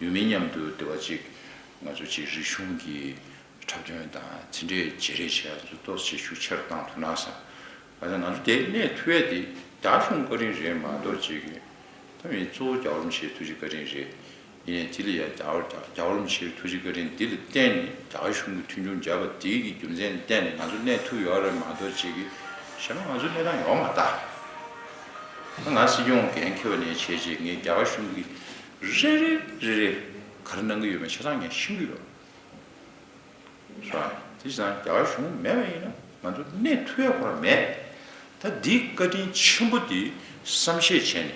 ཡུལ་མི་མཉམ་དུ་འབྲེལ་བ་ཅིག་ང་ཚོ་ཅིག་རིག་གཞུང་གི་འཁྲབ་སྟོན་དང་དེ་འདྲའི་བརྗེ་རེས་བྱེད་ཡ་ཚོ་ཏོག་ཙམ་ཤུགས་ཆེ་རུ་བཏང་ཐུབ་ན་བསམ། ག་ཚོད་ང་ཚོ་དེ་གནས་ཐུབ་ཡ་དེ་རྒྱ་གཞུང་བཀའ་དྲིན་རེད་མ་གཏོགས་ཅིག་ད་མི་གཙོ་བོ་རྒྱལ་བ་རིན་པོ་ཆེའི་ཐུགས་རྗེ་བཀའ་དྲིན་རེད། ཡིན་ནའི་དེ་ལ་ཡ་རྒྱལ་བ་རྒྱལ་བ་རིན་པོ་ཆེའི་ཐུགས་རྗེ་བཀའ་དྲིན་འདི་ལ་བརྟེན་ནས། རྒྱ་གཞུང་གི་མཐུན་འགྱུར་བྱས་པ་དེ་གི་རྒྱུ་མཚན་ལ་བརྟེན་ནས་ང་ཚོ་གནས་ཐུབ་ཡོད་རེད་མ་གཏོགས་ཅིག་གཞན་པ་ང་ཚོ་གནས་སྟངས་ཡོད་མ་རེད། ད་ང་སྲིད་སྐྱོང་འགན་འཁྱེར་བ་ནས་བྱས་རྗེས་ངས་རྒྱ་གར་གཞུང་གི་རེ་རེ་རེ་རེ་ག་རེ་གནང་གི་ཡོད་མེད་ཆ་ཚང་ངས་ཤེས་ཀྱི་ཡོད། རེད་པ། དེ་བྱས་ཙང་རྒྱ་གར་གཞུང་མེད་པ་ཡིན་ན་ང་ཚོ་གནས་ཐུབ་ཡ་ཁོ་རང་མེད། ད་འདི་བཀའ་དྲིན་ཆེན་པོ་འདི་བསམ་ཤེས་བྱས་ནས།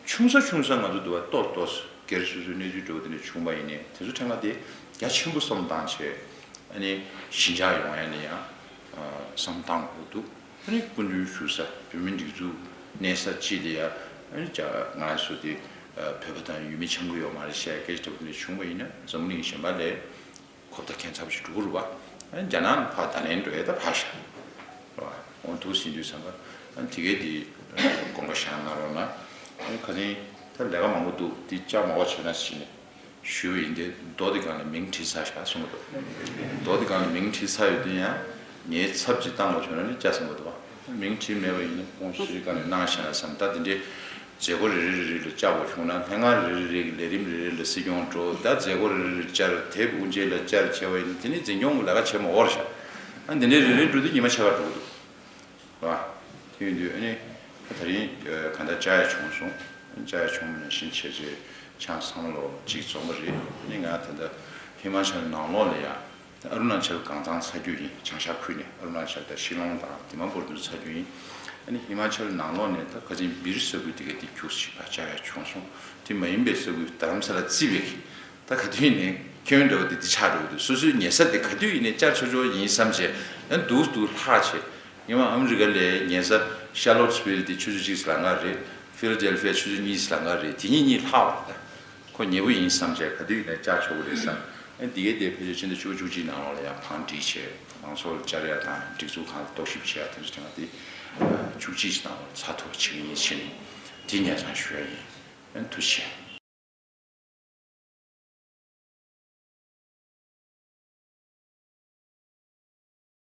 ཆུང་ས་ཆུང་ས་ང་ཚོ་འདི་བ་ཏོག་ཏོག་སྒེར་སོ་སོའི་གནས་ཚུལ་འདྲ་བོ་དེ་འདྲ་བྱུང་བ་ཡིན་ནའི་དེ་ཚོ་ཕྲན་ཁ་དེ་རྒྱ་ཆེན་པོ་བསམ་བཏང་བྱས། ཨ་ནི་ཞི་འཇགས་ཡོང་ཡ་ནི་ཡང་བསམ་བཏང་དགོས་འདུག་ཨ་ནི་སྐུ་མདུན་བཞུགས་ས་བོད་མིའི་སྒྲིག་འཛུགས་གནས་ས་ཅིག་ལ་ཡ། ཨ་ནི་རྒྱ་ང་ཚོ་དེ་བོད་པ་དང་ཡུལ་མི་འཆམ་གྱི་ཡོད་མ་རེད་ཟེར་སྐད་ཆ་འདྲ་བོ་དེ་འདྲ་བྱུང་བ་ཡིན་ན་འཛམ་བུ་གླིང་གཞན་པ་ལས་གོ་བརྡ་ཁྱད་མཚར་པོ་ཞིག་འགྲོ་གི་རེད་པ། ཨ་ནི་རྒྱ་ནག་ཕར་བརྡ་ལན་འགྲོ་ཡ་ད་ཕར་བཞག་རེད་པ། འོ་འདུག་ཟེར་དུས་ཙམ་པ། ཨ་ནི་དེ་གས་དེ་དགོངས་པ་བཞག་གནང་རོགས་གནང་། ཨ་ནི་ཁ་སང་ད་ལས་ཀ་མང་པོ་འདུག་འདི་བཅའ་མ་དགོས་བྱས་ན་ཟེར་ནས་ཞུས་པ་ཡིན་ཏེ། རྡོ་དེ་སྒང་ལ་མིང་བྲིས་ཚར་ཤག་གསུང་གི་འདུག་རྡོ་དེ་སྒང་ལ་མིང་བྲིས་ཚར་ཡོད་དུས་ཡང་ངའི་ཚབ་ཅིག་བཏང་དགོས་བྱུང་ན་ནི་སྐྱ་ཟིན་པ་འདུག་པ། མིང་བྲིས་མེད་པ་ཡིན་ན་དཔོན་ཞིག་ག་ནས་གནང་བཞག་བསམ། ད་དེ་འདྲའི་མཛད་སྒོ་རེ་རེ་རེ་རེ་ལ་བཅར་དགོས་བྱུང་ན། ལྷན་ཁང་རེ་རེ་རེ་གི་ལས་རིམ་རེ་རེ་ལ་སྲིད་སྐྱོང་འགྲོ། ད་མཛད་སྒོ་རེ་རེ་རེ་བཅར། དེབ་དབུ་འབྱེད་ལ་བཅར་བྱས་པ་ཡིན་ན། དེ་ནི་འཛིན་སྐྱོང་གི་ལས་ཀ་བྱེད་མ་འོར་བཞག་ཨ། འདི་འདྲའི་རེ་རེ་འགྲོ་དུས་ཉི་མ་ཕྱེད་ཀ་འགྲོ་གི་འདུག་བ། དེ་ཡིན་དུས་ཨ་ནི་ད་རིང་གང་ལྟར་བཅར་ཡ་བྱུང་སོང་། བཅར་ཡ་བྱུང་བ་ནང་བཞིན་བྱས་རྗེས་ཆང་བསམ་བློ་གཅིག་འཛོམས་པ་རེད། ཨ་ནི་ང་ད་ལྟ་ཧི་མ་ཅལ་ནང་ལོགས་ལ་ཡ། ཨ་རུ་ན་ཅལ་གང་ཚང་ཚ་རྒྱུ་ཡིན། བྱང་ཤར་ཁུལ་ནས། ཨ་རུ་ན་ཅལ་དང་ཤི་ལོང་དང་དི་མ་པུར་དུ་ཚ་རྒྱུ་ཡིན། ཨ་ནི་ཧི་མ་ཅལ་ནང་ལོགས་ནས་ད་ཁ་ཆེན་བིར་ས་ཁུལ་དེ་ག་དེ་རྒྱུགས་ཤིག་བ་བཅར་ཡ་བྱུང་སོང་། དེ་མ་ཡིན་པའི་ས་ཁུལ་རྡ་རམ་ས་ལ་བརྩིས་པའི་གི་ད་ག་དུས་ནས་ཁྱོན་འདྲ་བོ་དེ་དེ་ཆགས་འགྲོ་གི་འདུག་སོ་སོའི་ཉལ་ས་དེ་ག་དུས་ཡིན་ནས་བཅར་ཆོག་ཆོག་ཡིན་བསམ་བྱས། ཡང་འདུག་འདུག་ལྷག་བྱས། ཉི་མ་ཨ་མི་རི་ཀ་ལ་ཉལ་ས་ཤར་ལོ་ཊི་སི་ཝིལ་དེ་ཆུ་ཚོད་གཅིག་ལ་ང་རེད། ཕི་ལ་ཌེལ་ཕི་ཡ་ཆུ་ཚོད་གཉིས་ལ་ང་རེད། དེ་གཉིས་གཉིས་ལྷག་པ་ད། ཁོ་ཉེ་པོ་ཡིན་བསམ་བྱས་ག་དུས་ཡིན་ནའི་བཅར་ཆོག་གི་རེད་བསམ། ཨ་འདི་གའི་དེ་ཕལ་ཆེར་ཕྱི་ཟླ་བཅུ་པ་བཅུ་གཅིག་ནང་ལོགས་ལ་ཡང་བང་སྒྲིག་བྱས། རང་སོར་བཅར་ཡ་དང་སྒྲིག་འཛུགས་གང་ལ་རྟོག་ཞིབ་བྱེད་ཡ་དེ་ཚོ་དེ་སྒང་དེ་བཅུ་གཅིག་ནང་ལོགས་ཚར་ཐུབ་པ་བྱེད་ཀྱི་ཡིན་ཕྱིན། དེ་ཉེ་ཚང་ཞུ་ཡ་ཡིན། ཨ་ཐུགས་རྗེ་ཆེ།